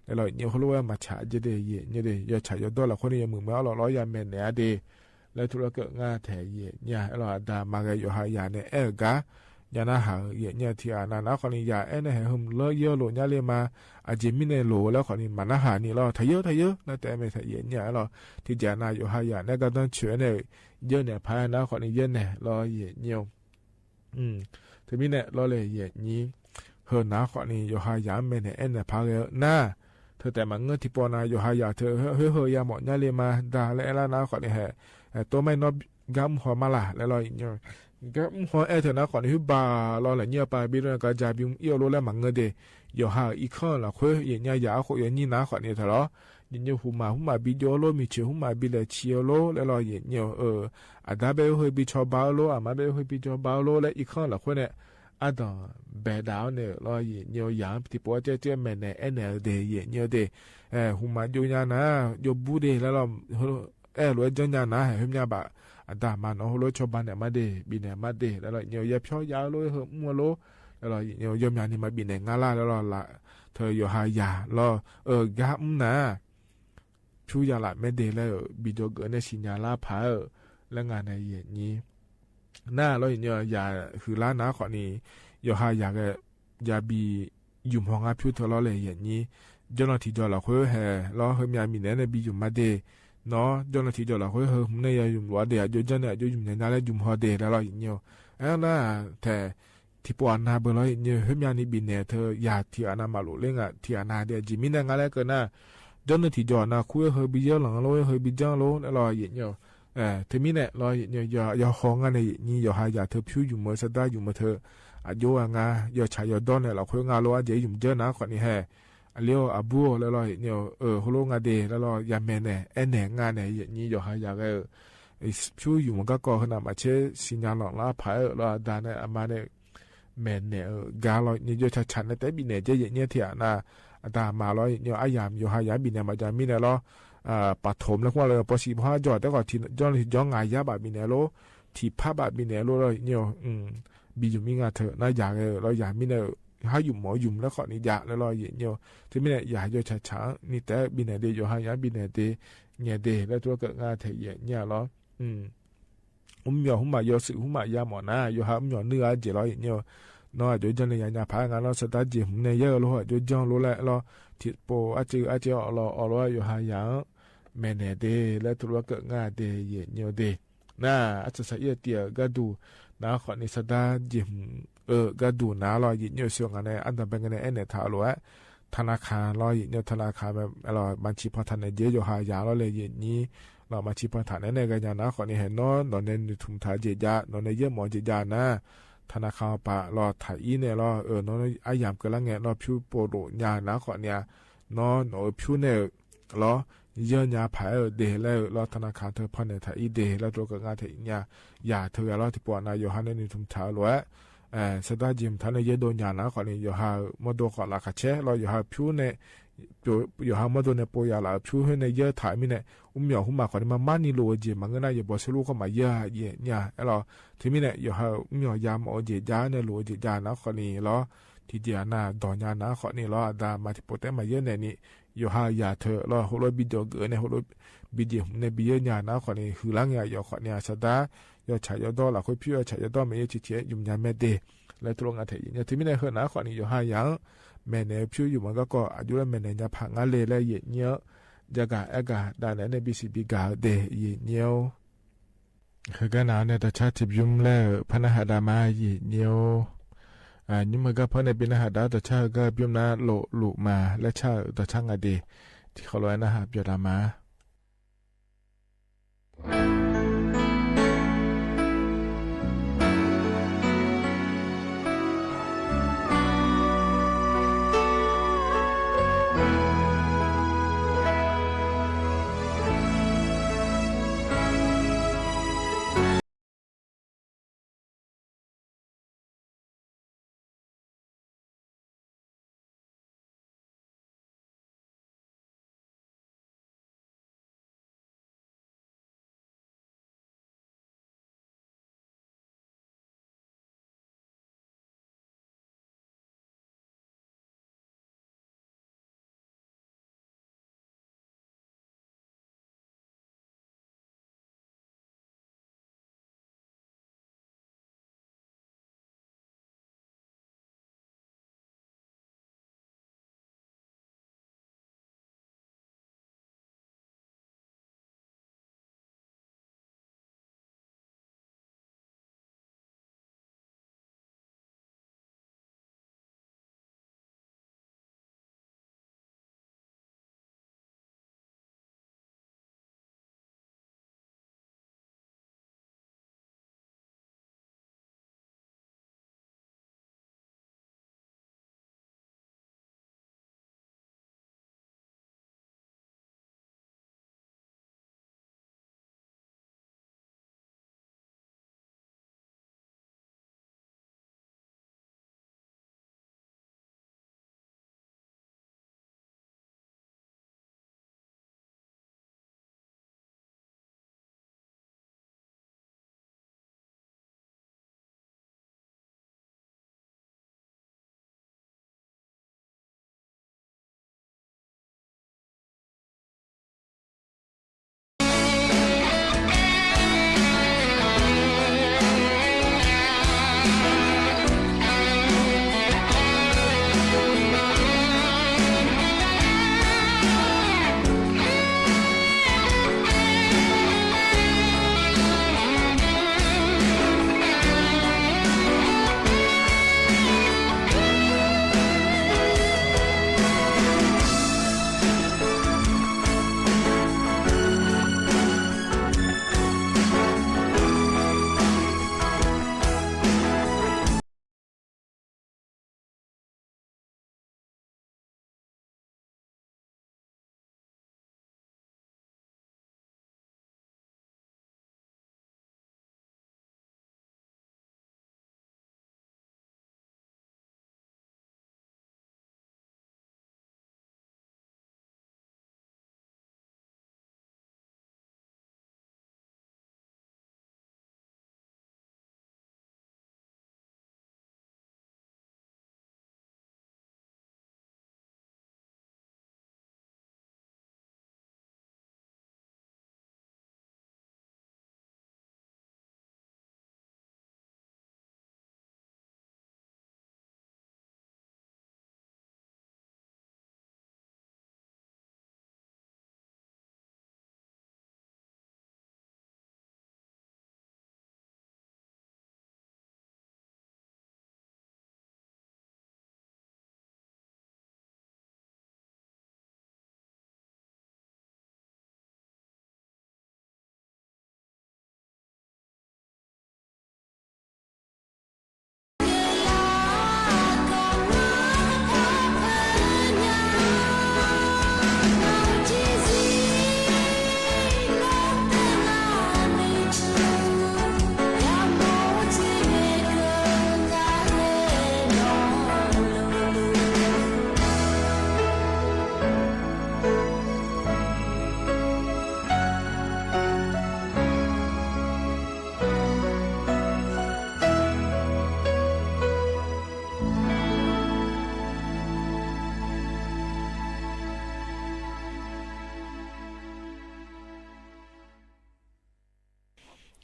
laer lawr, iqnyir heulof-aer maqtsaq jeq de, yaeqnyir de, yawtsaq yawdawr lafkhoer ni yawmuiq meuq-awr lawr, lawr yamaeq naeq-a de laer teulof-aer keuv nga taeq yaeqnyir-a. Aerlawq, aqda maqghae yawqha yaq nae aer-euq gar nya narhaq-euq yaeqnyir-a. Tiqghaq nav nav-aer khawfni yaq aernaeq haeq heu mq lawr yaer lof nya le ma. Aqjeq mirnae loq-eu laer khawfni maqnarhaq ni lawr, taqyeur taqyeur nar taef-aer mae taeq yaeqnyir-a. Aerlawq, tiqjeq nav yawqha yaq nae gardanr coeq-aer nae-euq yaernaeq paq-aer nav-aer khawfni yaernaeq lawr yaeqnyir-eu. Teumirnae lawr le yaeqnyir, heu nav-aer khawfni yawqha yaq-anr maeqnaeq aernaeq paq ghae-eu nar, teu taef maqngeur. Tiqpov nav yawqha yaq teu khoer heu yamawf nya le ma da laer aerlar nav-aer khawfni hae, tov mar-ir nawr gar mr haw mar laq laer lawr yaeqnyir-eu. Gar mr haw-aer teu nav-aer khawfni khoer baq lawr lafnyir-eu pav bi lor-aer gar ja bimr ir-eu lor laer maqngeur de. Yawqha-euq irkanr-eu lafkhoer yaeqnyir yaq-aer khof yawnyir nav-aer khawfni teu lawr, yaeqnyir hmqmaq hmqmaq bi jov-awr lor, miqcoeq hmqmaq bi laeqci-eu lor laer lawr yaeqnyir-eu. Aqda bae-eu heu bi cawba-eu lor, aqma bae-eu heu bi cawba-eu lor laer irkanr-eu lafkhoer nae ardanq baedav-awr nae-euq lawr yaeqnyir-eu. Yaq-anr tiqpov-aer taef taef maeqnaeq aernaeq-eu de yaeqnyir-eu de. Hmqmaq jov nya nar jov bur de laer lawr, aer-eu lof-aer janr nya nar haeq khoermya baf, aqda aqma nawq-anr heulof-aer cawba naeq ma de, bifnaeq ma de laer lawr yaeqnyir-eu. Yapyawr ya-eu lor, heu mr-eu lor laer lawr yaeqnyir-eu, yawmyani maqbifnaeq nga lar laer lawr laf, teu yawqha yaq lawr-eu gar mr nar pyur ya laf mae de laer-euq bi jawrgeuf nae siqnya lar paq-aer-euq laer nga nae yaeqnyir. Nar lawr yaeqnyir-eu, yaq huiqlar nav-aer khawfni yawqha yaq ghae jabi ymq haw ngar pyur teu lawr le yaeqnyir. Jawrnan tiqjawq lafkhoer hae lawr, heumya miqnaeq-aer nae bi ymq ma de. Nawr jawrnan tiqjawq lafkhoer heu hmq nae ya ymq lof-a de, aqjox janr nae aqjox ymq nya nya laer ymq haw de laer lawr yaeqnyir-eu. Aernar nar taeq tiqpov aqnav beu lawr yaeqnyir-eu, khoermyani bifnaeq teu yaq tiqghaq nav maqlof ler nga. Tiqghaq nav de aqjeq mirnae nga laer keuv nar, jawrnan tiqjawq nav kur-aer heu bi yaer lanq-eu lor, heu bi janr lor laer lawr yaeqnyir-eu. Teumirnae lawr yaeqnyir-eu, yawhaw ngar nae yaeqnyir yawqha yaq teu pyur ymq-eu sardar ymq-eu teu aqjox-a nga, yawtsaq yawdawr nae lafkhoer nga lor, arjeq ymq janr nav-aer khawfni hae aqli-or aqbur-or laer lawr yaeqnyir-eu, heulof nga de laer lawr yamaeq naeq aernaeq nga nae yaeqnyir yawqha yaq ghae-eu pyur ymq-eu garkawv heu navmaqtser siqnya lanq lar paq-aer-euq lawr, aqda nae aqma nae maeqnaeq-eu gar lawr yaeqnyir, jawr tsaqtsaq nae taef-aer bifnaeq jaer yaeqnyir tiqghaq nav, aqda aqma lawr yaeqnyir-eu, aryamq yawqha yaq-anr bifnaeq maqjav mirnae lawr, paqtoq mr laer kur-a lawr, pawsiq pawhar jawr taef khawf tiqjawr tiqjawr ngaq yar baf bifnaeq lor, tiqpar baf bifnaeq lor lawr yaeqnyir-eu. Bi ymq mir nga teu nar yaq ghae-eu lawr, yaq mirnae-eu har ymq mawf-eu ymq laer khawfni jav laer lawr yaeqnyir-eu. Teumirnae yaq jawr tsaqtsaq-anr ni taef-aer bifnaeq de, yawqha yaq-anr bifnaeq de, ngaeq de laer tov-aer keuv nga taeq yaeqnyir-a lawr. Mrmyawq hmqmaq yawshuif hmqmaq yamawf nar yawqha mrmyawq nuir-eu arjeq lawr yaeqnyir-eu. Nawr aqjox janr nae yanya paq-aer nga lawr, sardar jeq hmq nae yaer-eu lor, aqjox janr lor laer lawr, tiqpov arciv arciv awq lawr awq lor-aer yawqha yaq-anr maeqnaeq de laer tov lof-aer keuv nga de yaeqnyir-eu de. Nar artsaq saq ir-eu tiv-euq gharduq nav-aer khawfni sardar jeq hmq-eu gharduq nav-aer lawr yaeqnyir-eu, sheuq ngaq nae ardanq bae ngae nae aernaeq taq-eu lof-aer, taqnaqkaq lawr yaeqnyir-eu, taqnaqkaq mae lawr, maqciq pan taq naeq jeq yawqha yaq lawr le yaeqnyir lawr, maqciq pan taq naeq-aer nae ghaenya nav-aer khawfni hae nawr nawq nae noeqtmq taq-eu jeq jav, nawq nae yaermawf-eu jeq jav nar, taqnaqkaq-eu paq lawr taq ir nae lawr-eu, nawr aryamq keuvlar ngae nawr pyur pov lof nya nav-aer khawfni-a, nawr nawq-eu pyur nae-euq lawr, yaer nya paq-aer-euq de laer-eu lawr, taqnaqkaq teu pan naeq taq ir de laer tov keuv nga taeq nya. Yaq teu ghaq lawr tiqpov aqnav yawqha nae noeqtmq taq-eu lof-aer, sardar jeq hmq taq nae yaerdov nya nav-aer khawfni yawqha-euq mawrdo khawf laf kaq caer lawr, yawqha-euq pyur nae yawqha mawrdo nae pov ya laf-euq pyur khoer nae yaer taq-eu mirnae, mrmyawq hmqmaq khawfni marmar ni lof-eu jeq maqngeur nar, yawqbawq serlof khawf maqyaer-a yaeqnyir-a. Aerlawr teumirnae yawqha-euq mrmyawq yamawf-eu jeq jav nae lof-eu jeq jav nav-aer khawfni lawr, tiqjeq aqnav dawq nya nav-aer khawfni lawr, aqda aqma tiqpov taef-aer maqyaer naeq ni, yawqha yaq teu lawr heulof-aer bi jawrgeuf nae heulof bi jeq hmq nae bi yaer nya nav-aer khawfni huiqlar ngae aqyawf khawfni-a, sardar yawtsaq yawdawr lafkhoer pyur yawtsaq yawdawr maeq yaer ciqciq-aer ymq nya mae de laer tov lof nga taeq yaeqnyir-eu. Teumirnae heu nav-aer khawfni yawqha yaq-anr maeqnaeq-eu pyur ymq-eu garkawv aqjox laer maeqnaeq nya paq ngar le laer yaeqnyir-anr, jagaq aergaq davnaeq-aer nae bisiq bigaq-eu de yaeqnyir-or. Heugar nav-anr nae dawqcar tiqbymr laer-euq par narhaq dav ma yaeqnyir-or. Nymr heugar par nae bi narhaq dav-awr dawqcar heugar bymr nar lofluf ma laer car-euq dawqcar nga de. Tiqkhawf lof-aer narhaq byaqdav ma.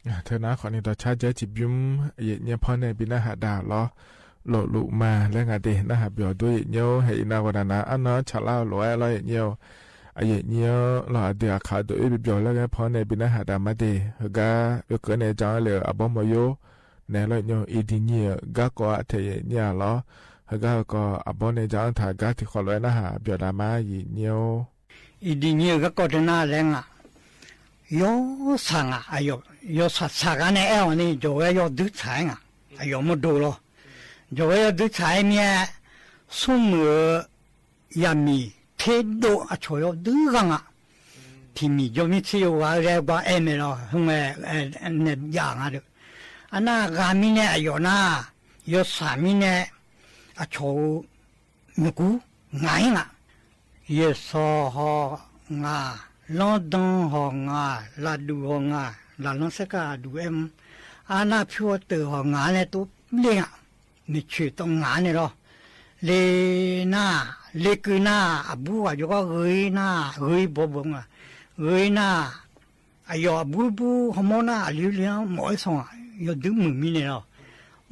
Teunar khawfni dawqcar dzaer tiqbymr aqyuif aqnyir paw nae bi narhaq daq lawr, lofluf ma laer nga de narhaq byawq dur aqyuif aqnyir-or. Haeq iqnan ghawqdaq nar arnan-anr tsaqlar-eu lof-aer lawr aqyuif aqnyir-or. Aqyuif aqnyir-anr lawq aqdui aqkaq dawq-oer bi byawq laer ghae paw nae bi narhaq daq ma de. Heugar oekeuv nae jan-anr le-euq arbawr mawr-or nae lawr aqyuif aqnyir-or, iqdui nyir-euq garkawv-a taef aqyuif aqnyir-a lawr. Heugar heukawv arbawr nae jan-anr taq gar tiqkhawf lof-aer narhaq byawq daq ma aqyuif aqnyir-or. Iqdui nyir-euq garkawv teunar laer nga, yawshaq ngaq, yawshaq shaq gar nae aer-awq ni jawqghae yawduir tsaq-aer ngaq, aqyawf mawrdo lawr. Jawqghae yawduir tsaq-aer mir-aer, smrmuiq-eu yaqmiq terdov aqcawq yawduir ghaq ngaq, tiqmiq jawr mir tser yawghaq-eu laer gar aer mae lawr, hmr-aer nae jav nga deuq. Arnar ghaq mirnae aqyawf nar, yawshaq mirnae aqcawq-eu nymrgur ngaq-ir ngaq. Yaeqsawq haw ngaq, lanrdan haw ngaq, lafduq haw ngaq, laflanr saerkhav lafduq aer mr, arnar pyur haw teuq haw ngaq-anr nae tov le ngaq, maeqtsoeq tawv ngaq-anr nae lawr. Le nar, lekeuv nar, aqbur ghaq jawrgar gheu-ir nar, gheu-ir bawbawq nga, gheu-ir nar, aqyawf aqbur bur hawmawr nar aqli le-anr mawf-aer saw ngaq, yawduir muiq mirnae lawr.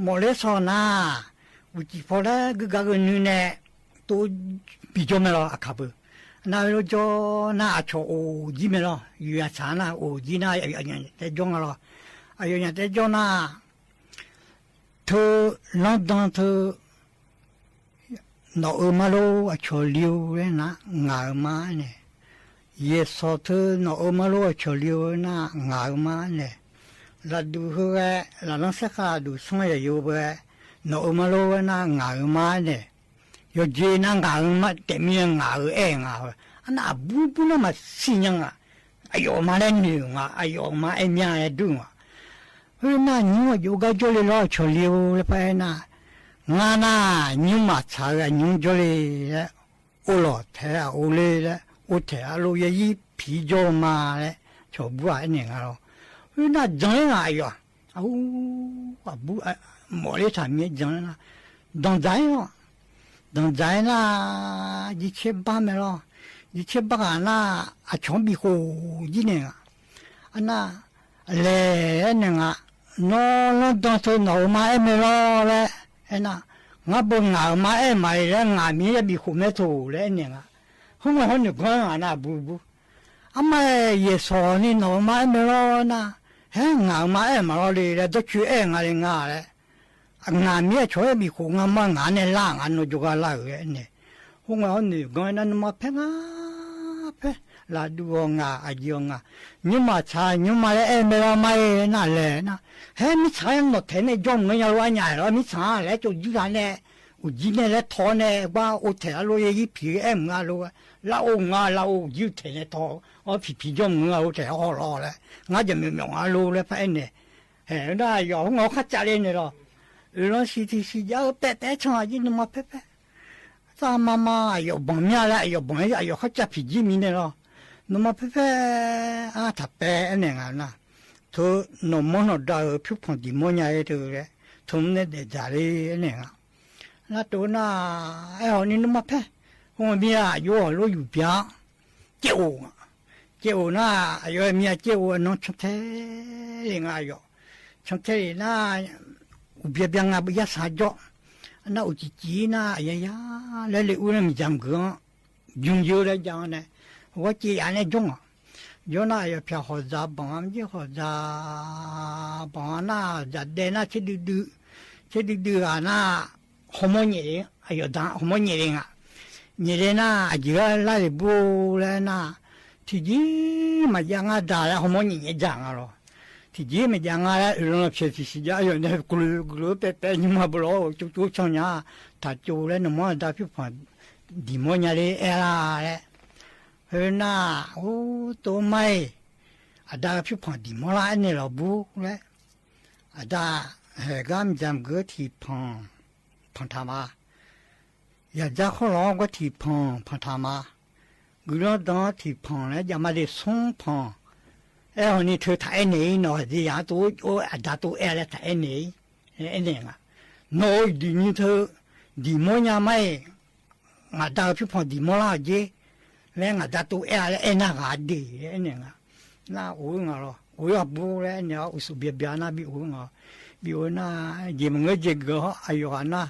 Mawf ler saw nar, uqcif paw laer guiqgar gheunui nae tov bijawr mae lawr aqkaq beu. Nar-eu lof jawr nar aqcawq of jir mae lawr, yuiq aqtsaq nar of jir nar aqyawf taef jawr nga lawr. Aqyawf nyaf taef jawr nar, teu lanrdan teu nawq-eu mar lor aqcawq li-eu laer nar ngaq-euq mar-aer nae, yaeqsawq teu nawq-eu mar lor aqcawq li-eu nar ngaq-euq mar-aer nae, lafduq heu ghae, laflanr saerkhav lafduq sanr yaq yo ghae, nawq-eu mar lor aer nar ngaq-euq mar-aer nae, yawqjeq nar ngaq-euq mar taef mir-aer ngaq-euq aer-eu nga. Arnar aqbur bur nar maqsiq nya ngaq, aqyawf-euq mar laer noeq-euq nga, aqyawf-euq mar aer mya laer dur-eu nga. Khoernar nymr aqjox gar jawrle lawr aqcawq li-eu laer paraer nar, ngar nar nymrma tsaq-eu aqnymr jawrle laer, or lawq taef-aer aqor le laer or taeq arlof yaerzir piq jawr-eu ma laer cawq bur-aq aernaeq nga lawr. Khoernar jan-aer ngaq aqyawf-aq, aqbur mawf ler taq mir-aer jan-aer nar, danqdzaq-aer lawr. Danqdzaq-aer nar, jircaer bar mae lawr. Jircaer bar ghaq nar, aqcawq-anr bifkhof jir naeq ngaq. Arnar, laeq aernaeq nga, nawr lanrdan teu nawq-euq mar aer mae lawr laer aernar, ngar beu ngaq-euq mar aer maqaer laer ngaq mir-aer bifkhof mae toq laer aernaeq nga. Khoerngae hawr noeq ganr-aer ngaq nar aqbur bur. Armar-aer yaeqsawq ni nawq-euq mar aer mae lawr nar, haer ngaq-euq mar aer maqlawr le laer dawrcoer aer nga le nga laer. Ngaq mir aqcawq-aer bifkhof ngar mar ngaq-anr nae lar ngaq nawr jawrgar lar-euq aer nae. Khoerngae hawr noeq ganr-aer nar nuima paer ngar paer, lafduv haw ngaq aqjeq haw ngaq, nymrma tsaq nymrma laer aer mae lawr mar-aer nar laeq nar, haer mirtsaq-aer nawq taeq nae jawr mq-aer nya lof-aer nya-aer lawr mirtsaq-anr laer tsov jir ghaq nae, uqjir nae laer taw-awr nae gar or taeq arlof yaerzir piq-aer mq-a lof, lar or nga lar or uqjir taeq nae taw-awr piq piq jawr mq-a lof taeq haw lawr laer ngar jaqmyawf myawf nga lof laer paraer nae. Haeq-eu nar aqyawf khoerngae hawr kharcav le naeq lawr. Oeqlanq siq tiq siq jav-eu paev paev-aer can aqjir nuima paer paer. Tsar ma ma aqyawf banq mir-a laer aqyawf banq-aer aqyawf kharcav piq jir mirnae lawr. Nuima paer paer-a taq paev aernaeq nga nar, teu nawqmawr nawqda-euq pyurpanq diq mawr nya-aer teu laer, teu mr nae daef dzaq le aernaeq nga. Nar teu nar, aer hawq ni nuima paer, hmq mir-a aqjox hawq lof yuq bya-anr caev of nga. Caev of nar, aqyawf mir-a caev of-aer nanr cantae le nga aqyawf. Cantae le nar, uqbya bya nga yarsaq jawr. Nar uqcif cif-ir nar aqya ya laer le ur nar miqdzaq mqgeu-anr bymr yeu laer jav-anr nae, ghawr caev yaf nae jawr ngaq. Jawr nar aqyawf pyaq hawqzaq banq-a maqjir hawqzaq banq-a nar zaqdaev nar tser duidui, tser duidui ghaq nar hawmawr nyaef le, aqyawf da hawmawr nyaef le nga. Nyaef le nar aqjeq gar lar le bur laer nar, tiqjeq maqjav ngar da laer hawmawr nyaef nyaef dzaq nga lawr. Tiqjeq maqjav ngar laer oeqlanq pyaeq tiqsiq jav aqyawf nae guiqlof guiqlof-aer paev paev nymrma bawlawr-eu tsov tsov can nya, taq tsov laer nawqmawr aqda pyurpanq diq mawr nya le aer lar laer. Khoernar, or tov mar-iq, aqda-eu pyurpanq diq mawr lar aernaeq lawq bur laer. Aqda, haeq gar miqdzaq mqgeu tiqpanq panq taq ma. Yaqdzar khawrlawq-anr gar tiqpanq panq taq ma. Guiqlanq dan-anr tiqpanq laer jav ma le smr panq. Aer hawq ni teu taq aernaeq-ir nawq aqdui yaq-anr tov or aqda tov aer laer taq aernaeq-ir. Aernaeq nga. Nawq-euq iqduq nyi teu diq mawr nya mar-iq, ngaq da-eu pyurpanq diq mawr lar-euq jer laer ngaq da tov aer-a laer aernar ghaq de laer aernaeq nga. Nar of-eu nga lawr. of-ir aqbur laer aernaeq-awr uqsuf byabyaq nar bi of-eu nga. Bi of-eu nar, jeq maqngeur jeq geuf-awr aqyawf ghaq nar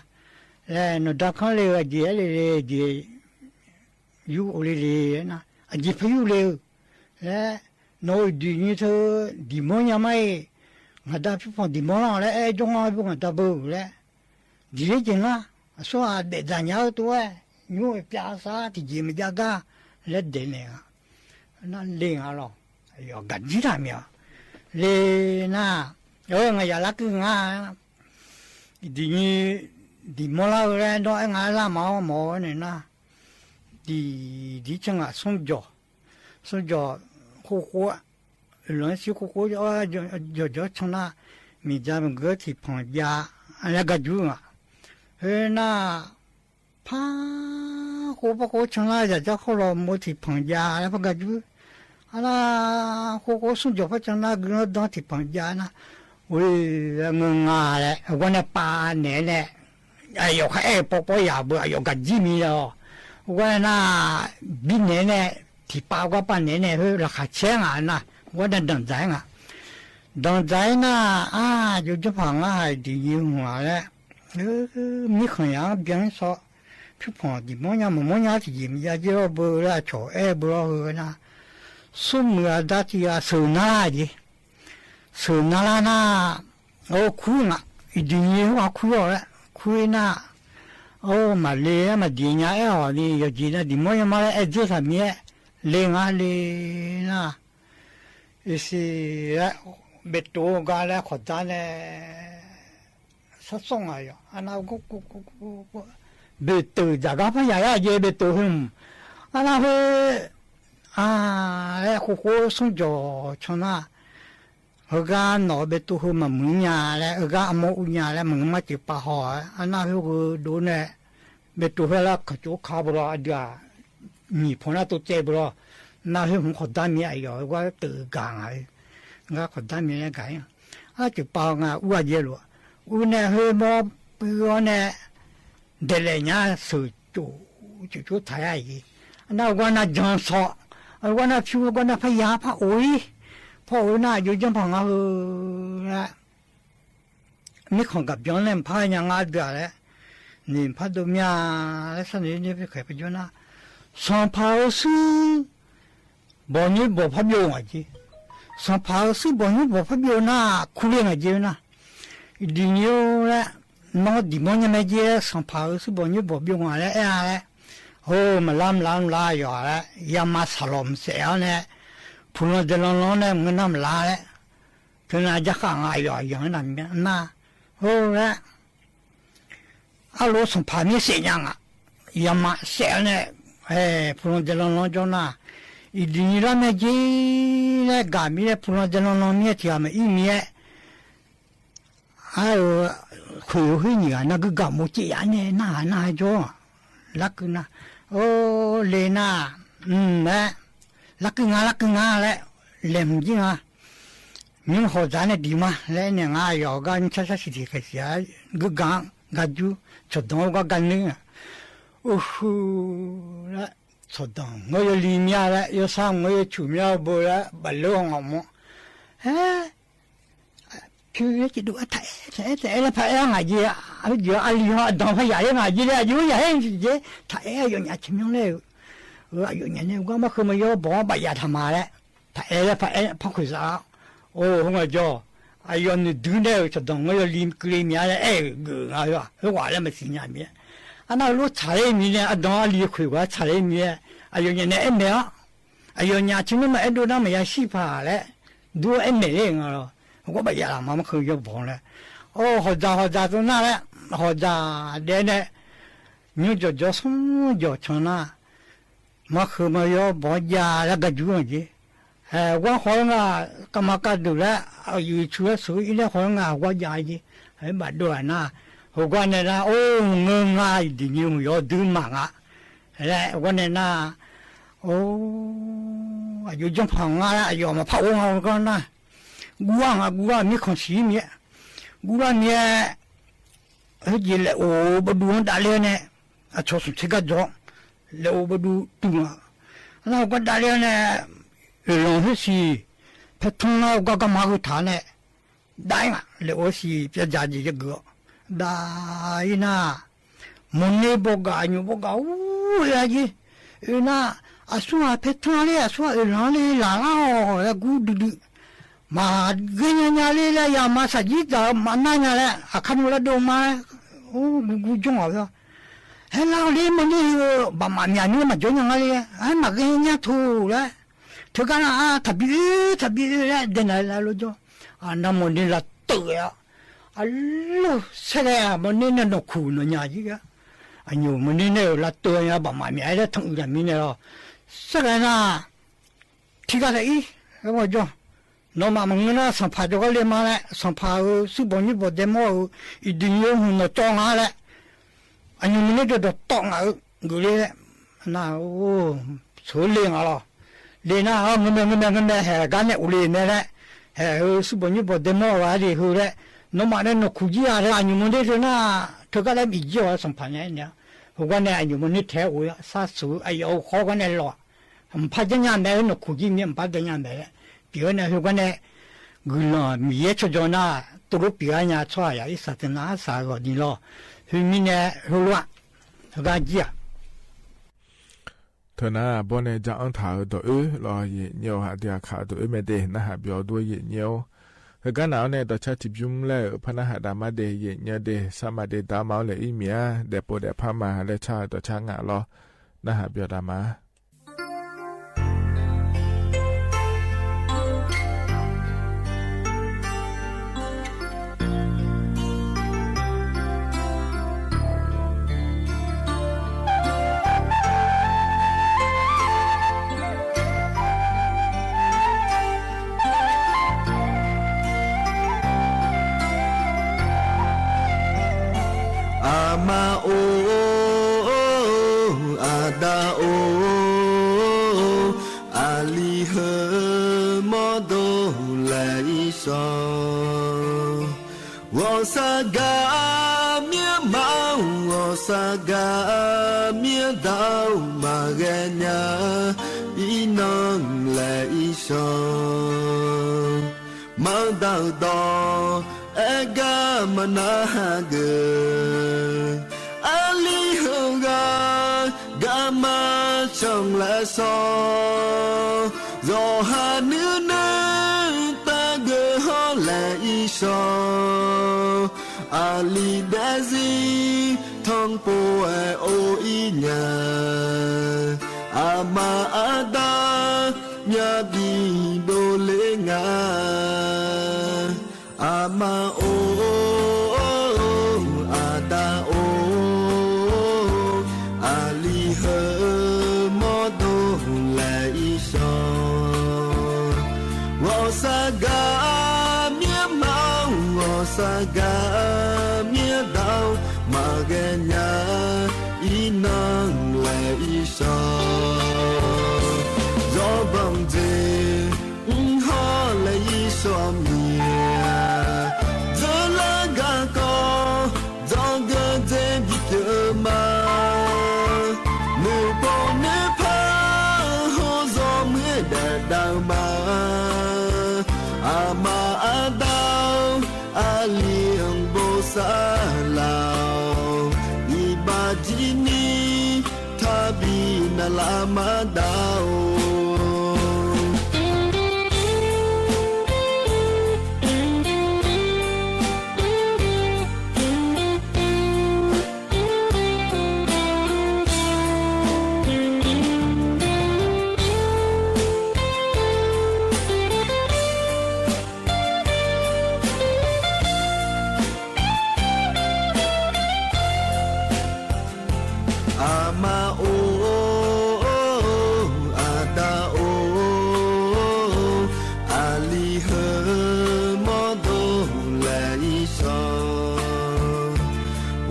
laer, nawqda kanr le-eu aqjeq aer le le jeq yur of le le aer nar, aqjeq par yur le-eu laer, nawq-euq uqduq nyi teu diqmawr nya mar-iq, ngaqda pyurpanq diqmawr lar-awq laer aer jawr ngar beu ngaqda beu laer, diqler jeq ngar, aqsur-aq daefdzaq nya-eu tov-aer, nymr-eu pyav sar tiqjeq maqjav gar laer daeqnaeq nga. Nar le nga lawq, aqyawf gaqjir taq mya le nar, ngaq yaf larkeuv nga, diqnyi diqmawr lar-eu laer nawr aer nga lar ma-awr mawf-awr nae nar, diq diq can ngaq smrjawq, smrjawq khov khof-a, oeqlanq-aer shir khov khof-a, jawqjawq can nar, miqdzaq maqgeur tiqpanq jav laer gar jur nga. Khoernar, par khof par khof can nar, zaqdzar khawr lawq mov tiqpanq jav laer par gar jur. Arnar, khov khof smrjawq par can nar, guiqlanq dan tiqpanq jav nar, oe, ngeur nga laer gar nae pav naeq-aer nae, aqyawf khar aer-eu pawpawr yaq beu aqyawf gaqjir mi-awq. Gar nae nar, birnaeq-aer nae, tiqpav gar pav naeq-aer nae khoer laqkhaq caer nga nar, gar nae danqdzaq-aer nga. Danqdzaq-aer nar, aqjox janrpaq ngar haiq diqnyi hmq-aq laer, mirkhanq yaq-anr byan-ir saw, pyurpanq diqmawr nya maqmawr nya-ar tiqjeq maqjav jir-awr beu laer aqcawq aer beu lawr heu nar, smrmuiq aqda tiq ghaq sheuq nar lar jeq. Sheuq nar lar nar, or kur nga, iqduq nyi-eu ghaq kur-awq laer kur-ir nar, or maqle-aer maqdiq nya aer-awq ni yawqjeq nar diqmawr nya ma laer aer dzeur taq mir-aer, le nga le nar, iqsiq laer, beqtov-eu gar laer khawqdar nae, sarsawr nga yawq arnar, beqteuq dzaqgar par yaq-aer aqjeq beqteuq heu mq, arnar khoer, a, laer khov khof smrjawq can nar, heugar nawq-eu beqtov heu maqmuiq nya laer, heugar armawr ur nya laer maqngeur mar ceuf pav haw-aer arnar khoer heu dov nae, beqtov heu lar kaqcof ka beu lawr aqdui-aq, nyiq paw nar tov tsaev beu lawr, nar khoer hmq khawqdar mir aqyawf-eu gar teuv gaq nga-eu, gar khawqdar mir laer gaq-ir-a. Arceuf pav haw nga ur-a jeq lof, ur nae khoer mawr puiv-awr nae, daeqlaef nya sheuq cof cof cof taq-aer-a jeq. Arnar heugar nar jan saw, heugar nar pyur heugar nar parya par of-ir, par of-ir nar aqjox janrpaq nga heu laer, mirkhanq gaqbyan nae mqpar nya ngar deuq-aq laer, noeq mqpar dov mir-a laer sharnoeq-ir nae bikhaeq par jawr nar, sanqpaq-eu shuir bawq nymr bawq par byov ngaq jeq. Sanqpaq-eu shuir bawq nymr bawq par byov nar kur le ngaq jeq-eu nar, iqduq nyi-or laer, nawr diqmawr nya mae jeq-aer sanqpaq-eu shuir bawq nymr bawq byov ngaq laer aer-a laer, hor maqlar maqlar maqlar yawq-a laer yama saqlawq maqsaef-awr nae, puqlan daeqlan lan-awr nae maqngeur nar maqlar laer, teunav jarkhav nga yawq aqyawf-anr naqmya nar, hor laer, arlof sanqpaq mir saef nya nga, yama saef-awr nae, puqlan daeqlan lan jawr nar, iqduq nyi lar mae jeq laer gaq mir laer puqlan daeqlan lan mir-aer tiq ghaq maqir mir-aer, ar-eu, khoeq-eu khoer nyiq ghaq nar guirgaq mov caev yaf nae narhaq narhaq jawr-aq, larkeuv nar, or le nar, mq laer, larkeuv nga larkeuv nga laer, laeqhmq jir nga, nymr hawq dzaq nae diq ma laer aernaeq nga, yawq gar nymrcar shar siq tiq khaeq siq-a, guirgaq-anr gar jur, cawqdanq-anr gar gar nuir-aq, uqhu laer, cawqdanq ngeur yawli mir-a laer, yawsar ngeur yawcuq mir-a beu laer bafler-awr ngawq mawr, aer, pyur laer caevdov-aer taq aer taq aer taq aer laer paraer-a ngaq jeq, aqjeq arli haw aqdanq par yaq-aer ngaq jeq laer aqjeq-anr yaq-aer jeq taq aer aqyawfnyaf taqmyanr laer-eu, aqyawfnyaf nae gar markheu maqyawr bawq-anr bafyaf taq ma laer, taq aer laer paraer par khoeq saf-a, or heughaq jawr, aqyawf noeqdui nae-euq cawqdanq ngeur yawli keuvle mir-a laer aer-euq geuf nga-eu-aq khoerghaq laer maqsiq nya mir-aer, arnar heulof tsaqler mir nae ardanq arli khoeq gar tsaqler mir-aer, aqyawfnyaf nae aer maeq-awr, aqyawfnyaf teumirnae maqaer dov nar maqya shir paq laer, dur-aer maeq ler-euq nga lawr, heugar bafyaf laf ma markheu yawbawq laer, or hawqdzaq hawqdzaq tov nar laer, hawqdzaq daef nae, nymr jawqjawq smr jawq can nar, markheu maqyawr bawq-anr jav laer gar jur-aq jeq, aer gar khawf-eu nga, kavmaq kavdeuq laer aqyuif cu laer sheuq-ir laer khawf-eu nga gar jav jeq, aer bafdov-aq nar, heugar nae nar or ngeur nga, iqdiq nyi mq yawr dui maq nga laer heugar nae nar, or, aqjox janrpaq nga laer aqyawf maqpar or nga gar nar, guvlar nga guvlar mirkhanq siq-ir mir-aer, guvlar mir-aer, khoerjeq laeq of bawduv-anr davler-awr nae, aqcawq smq tser gar dzaw-awr, laeq of bawduv duv nga, arnar heugar davler-awr nae, oeqlanq khoer siq, paertanr lar-eu gargar ma heu taq nae, dav-ir nga laeq-awr siq pyav dzaq jeq yageuf-awr, dav-ir nar, mawqner bawgaq aqnymq bawgaq ur-eu-a jir. Oe nar, aqsur-aq paertanr ler, aqsur-aq oeqlanq ler laqlar-awq laer gur duidui. Maqghae nya nya ler laer yama saqjir dzaq-eu maqnar nya laer aqkar nmr lar dov ma-aer, gurgur janr-awq-awr, haer lar-awq ler mawrner heu baqmaf myaq nymr maqjawr nya nga ler-aer maqghae nya taq laer, teugar nar-aq taqbi oer taqbi oer laer dae naq laer lof jawr. Aqnav mawqner lavteuv-aer-awr, aqlur saerghae-aq mawqner nae nawqkuq nawqnya jir ghae-a. Aqnymq mawqner nae-euq lavteuv nya baqmaf myaq-aer laer tanq uiq laf mirnae lawr, saerghae nar, tiqghaq taef-ir, aer jawr. Nawmaf maqngeur nar sanqpaq jawrgar le ma laer sanqpaq-euq surbawq nymrbawq daemawr-euq iqdui nymr hmq nawqcawv nga laer, aqnymq mawqner dawqdawq tawv ngaq-eu geufler-aer, nar, sheuq-eu le ngaq lawr. Le nar-awr ngeur mae ngeur mae ngeur mae haeq gar nae of le mae laer, haeq-eu surbawq nymrbawq daemawr-euq aqdui heu laer, nawmaf nae nawqkuq jir-a laer aqnymq mawqner teu nar, teugar laer bif jir-awq sanqpaq nae aernaeq-a. Heugar nae aqnymq mawqner taef-aer of-ir-a sar sheuq-eu aqyawf-euq khawr gar nae lawq-aq, mqpar janrnya mae-aer nawqkuq jir mir mqpar janrnya mae laer pyeuf-awr nae heugar nae guiqlanq Miqyaer tsawrjawr nar, tov lof pyeuf-a nya tsawrhaq yaq irsaq teunav arsaq-eu ghawqni lawr. Khoermirnae heulof-aq, heugar jir-aq, teunav arbawr nae ja-anr taq-euq dawq oer lawr, yaeqnyaer-awq aqdui aqkaq dawq oer mae de narhaq byawq dur-eu yaeqnyaer-or. Heugar naq-awr nae dawqcar tiqbymr laer-euq par narhaq daq ma de, yaeqnyaer de sarma de daq ma-awr laeq-ir miq-a, daefpov daefpar ma laer car-eu dawqcar ngaq lawr, narhaq byawq daq ma. Aqma or, aqda or, aqli heu mawrdo laeq-ir shawr. Ghawqshaq gaq mir-anr ma-awr, ghawqshaq gaq mir-anr daq-awr maqghae nya-a, iqnan laeq-ir shawr. Manqdaq-euq dawq aer gar maqnar hageuf, aqli heughaq garma canq laeq shawr. Zawqha nuinui taf geuf hawr laeq-ir shawr. Aqli daefzir tanqpov-aer or-ir nya, aqma aqda myavbif dovler nga. Aqma or, aqda or, aqli heu mawrdo laeq-ir shawr. Ghawqshaq gaq mir-anr ma-awr, ghawqshaq gaq mir-anr daq-awr maqghae nya-a, iqnan laeq-ir shawr. Yawbanq jeq mr hawr laeq-ir shawr mir-a, dzeurlar garkawv dzawgeuf dzer bipyeuf-eu ma. Noeqpov noeqpar hawr zawmuiq-aer daef dav-eu ma. Aqma aqda-or, aqli-anr bosav laf-awq. Iqbax jir ni taqbi navlaf maqdav-or. Aqma or, aqda or, aqli heu mawrdo laeq-ir shawr.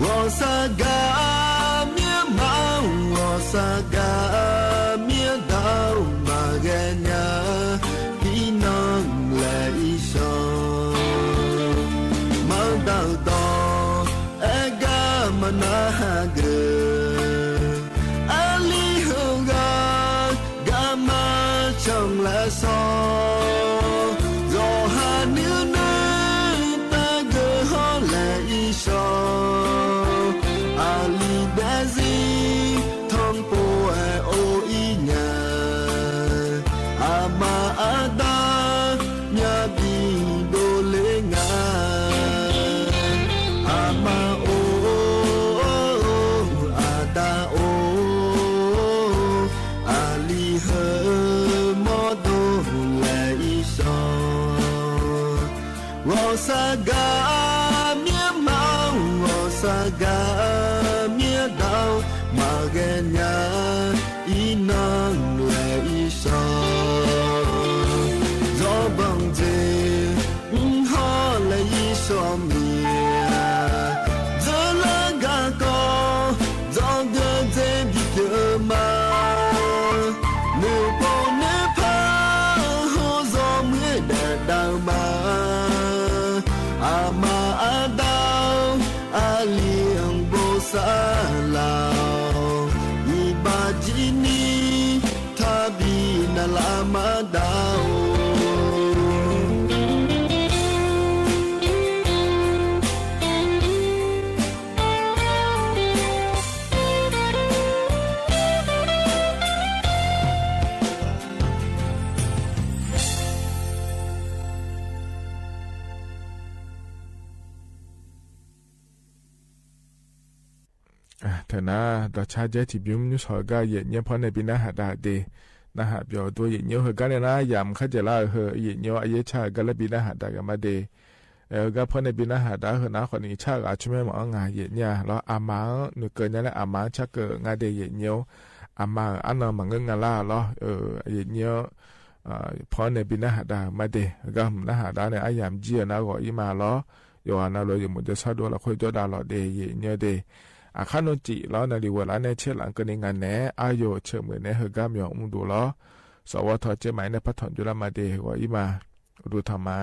Ghawqshaq gaq mir-anr ma-awr, ghawqshaq gaq mir-anr daq-awr maqghae nya-a, iqnan laeq-ir shawr. Manqdaq-euq dawq aer gar maqnar hageuf, aqli heughaq garma canq laeq shawr. Saqgaq mir ma-awr saqgaq mir dav-awr maqghae nya-a, iqnan laeq irshawq, zawbanq jeq mrhawr laeq irshawq miq-a, dzeurlar garkawv dzawgeuf dzer bipyeuf ma. Noeqpov noeqpar hawr zawmuiq daef dav-eu ma. Aqma aqda-or, aqli-anr bosav laf-awq. Iqbax jir ni taqbi navlaf maqdav-or. Teunar dawqcar jaer tiqbymr nymrshawq-eu gar yaeqnyaer pawr nae bi narhaq dav de. Narhaq byawq dur yaeqnyaer heugar nae nar yamq kharjaeq lar-euq heu yaeqnyaer-awr aryaer car-eu gar laer bi narhaq dav gaq ma de. Aer-eu gar pawr nae bi narhaq dav-ar heu nar khawf ni carghaq tsawrmyanr maqanr nga yaeqnyaer-a lawr. Aqma-anr noeqkeuv nya laer aqma-anr carkeuv nga de yaeqnyaer-or. Aqma-euq arnan maqngeur nga lar lawr. Yaeqnyaer-anr pawr nae bi narhaq dav-euq ma de. Heugar hmq narhaq dav-ar nae aryamq jir-eu nar ghawq-ir ma lawr. Yawqghaq navluf-eu yawmuiq jawrshar dov lafkhoer jawrdav lawq de yaeqnyaer de. Aqkar nmr cif lawr navlif ghawq lar nae caerlaf keuvni nga naeq-aer aryawq ceuq muiq naeq-aer heugar myawq mr duq lawr. Sawqghawr tawq caer maqaer nae par tanq jov lar ma de ghawq-ir ma. Uqduq tanq ma.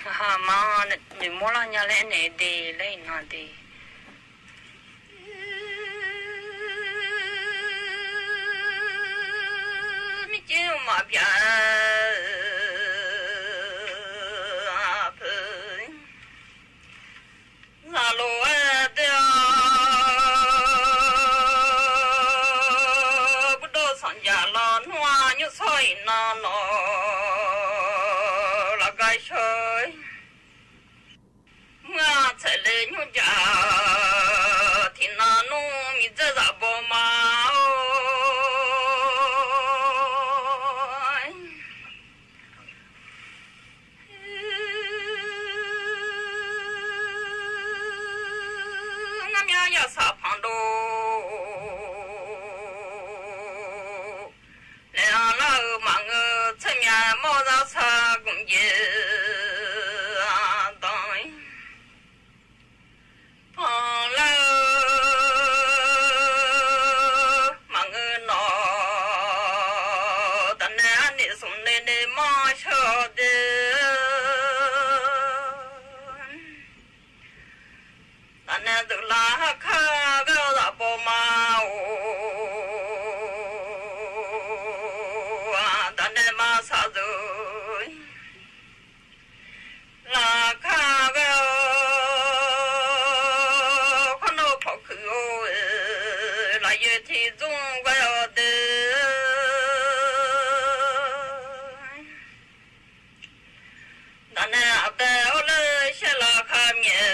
Aqma noeqmawr lar nya laer naeq de laer iqnan de. Mircir maqbyav-eu aqpoeq, zaqloq-aer de-awr, burdov sanqjaq lawnmr-a nymrshawr iqnan nawq lafgar shawr-ir. Mr-a tsaevle nymrjaq tiqnan nmr miqdzeur zaq baw ma-or. Ngar myav yasaq panqdov laeqhmq lar-eu maqngeur, tser myav mawr zarsar gmq jeq dan-ir. Panqlar-eu maqngeur nawq, taf nae arnif smq le le manr shawr de. Taf nae deuq lar harkar ghae-awr zaq baw ma-or. Taf nae maqsaq deuq laqkhaq ghae-awr, khawrnawr pawqkuiq-or, lafyoer tiqzmr ghae-awr de. Taf nae aqbae hawr ler shaer laqkhaq myaef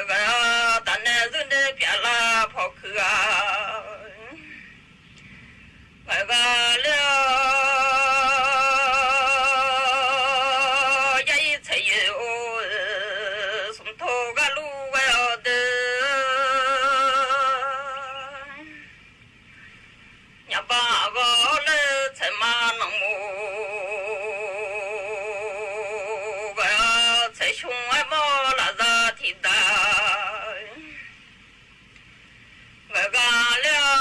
ghae-awr, taf nae zurdae pyaf lar pawqkuiq-a ghae gha ler-awr, yarir tsaeq yoeq-or, smq tov gharluf ghae-awr de. Nyaqbaq aqghawq hawr ler tsaeq ma nanqmoq ghae-awr, tsaeq shmq-aer mawr lafzar tiqdaq ghae gha ler-awr,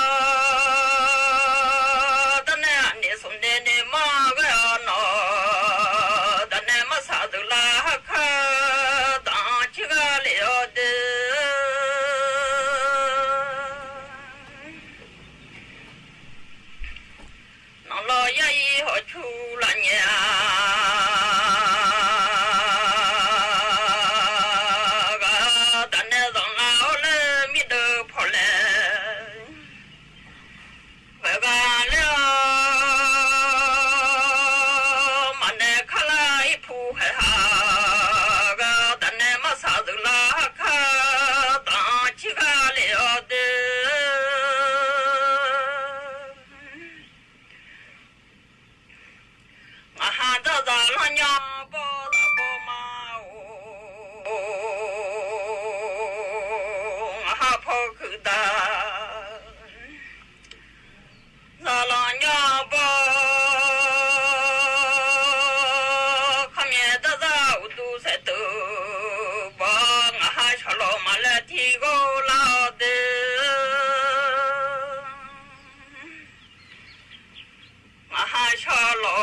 taf nae aqnif smq dae nae manr ghae-awr nawq, taf nae maqsaq deuq lar harkar danq-anr cir gha lef-awr de. Nanqlawr yarir hawqcu lafnyaef-a Aer darzar uqduq saeqteuv baw, ngaq ha shawqlawq maqlaer tiqghov lar-awr de. Ngaq ha shawqlawq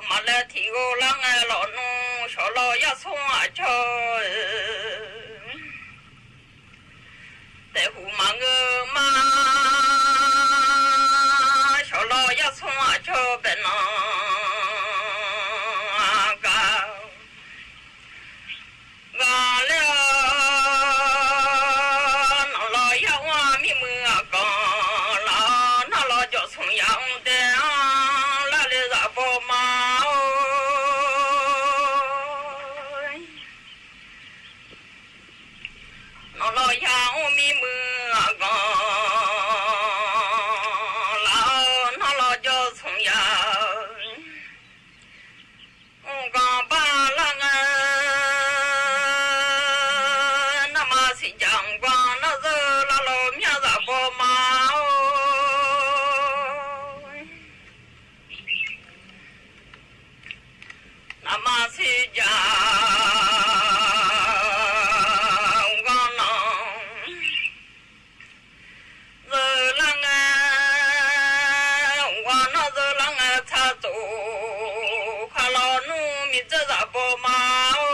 maqlaer tiqghov lar ngae, lawqnmr shawqlawq yarsmr aqcawq-eu, taeqhuq maqngeur ma. Shawqlawq yarsmr aqcawq bae nan gar ghaq laer-awr, nawqlawq yar mr-a mirmuiq aqganq laf-awr, narlawq jawq smq yamr dae-anr lar le zaf baw ma-or. Nawqlawq yar mr mirmuiq aqganq laf-awr, narlawq jawr smq ya mrganq bar lar ngae, narma siqjaq mrganq nar zeur lar lawq myar zaf baw ma-or. Narma siqjaq mrganq nar zeur lar ngae, mrganq nar zeur lar ngae, tsaqtsof khaqlawq nmr miqdzeur zaf baw ma-or.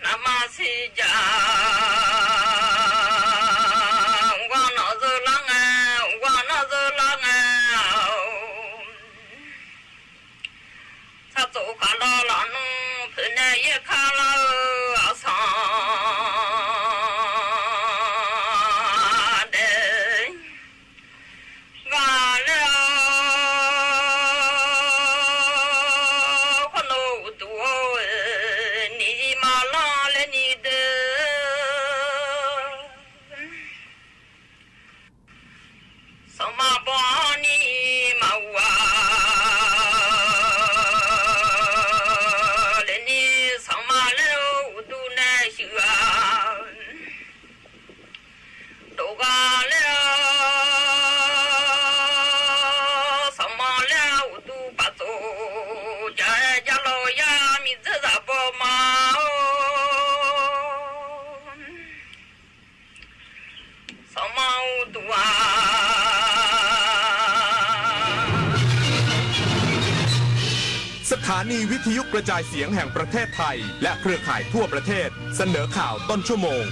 Narma siqjaq mrganq nar zeur lar ngae, mrganq nar zeur lar ngae-or. Tsaqtsof khaqlawq laf nmr poeqnae yaer kar lar-eu aqsanq daef ghaq laer-awr, khawrnov uqduq-or, ni maqlanr laer ni deuq, sanqma bawni maqghuq-a laer ni, sanqma laer-eu uqduq nae shuif-a. Dov ghaq laer-awr, sanqma laer-awr uqduq paftsof jav-aer, javlawq yar miqdzeur zaf baw ma-or. Sanqma uqduq-aq, สถานีวิทยุกระจายเสียงแห่งประเทศไทย และเครือข่ายทั่วประเทศ เสนอข่าวต้นชั่วโมง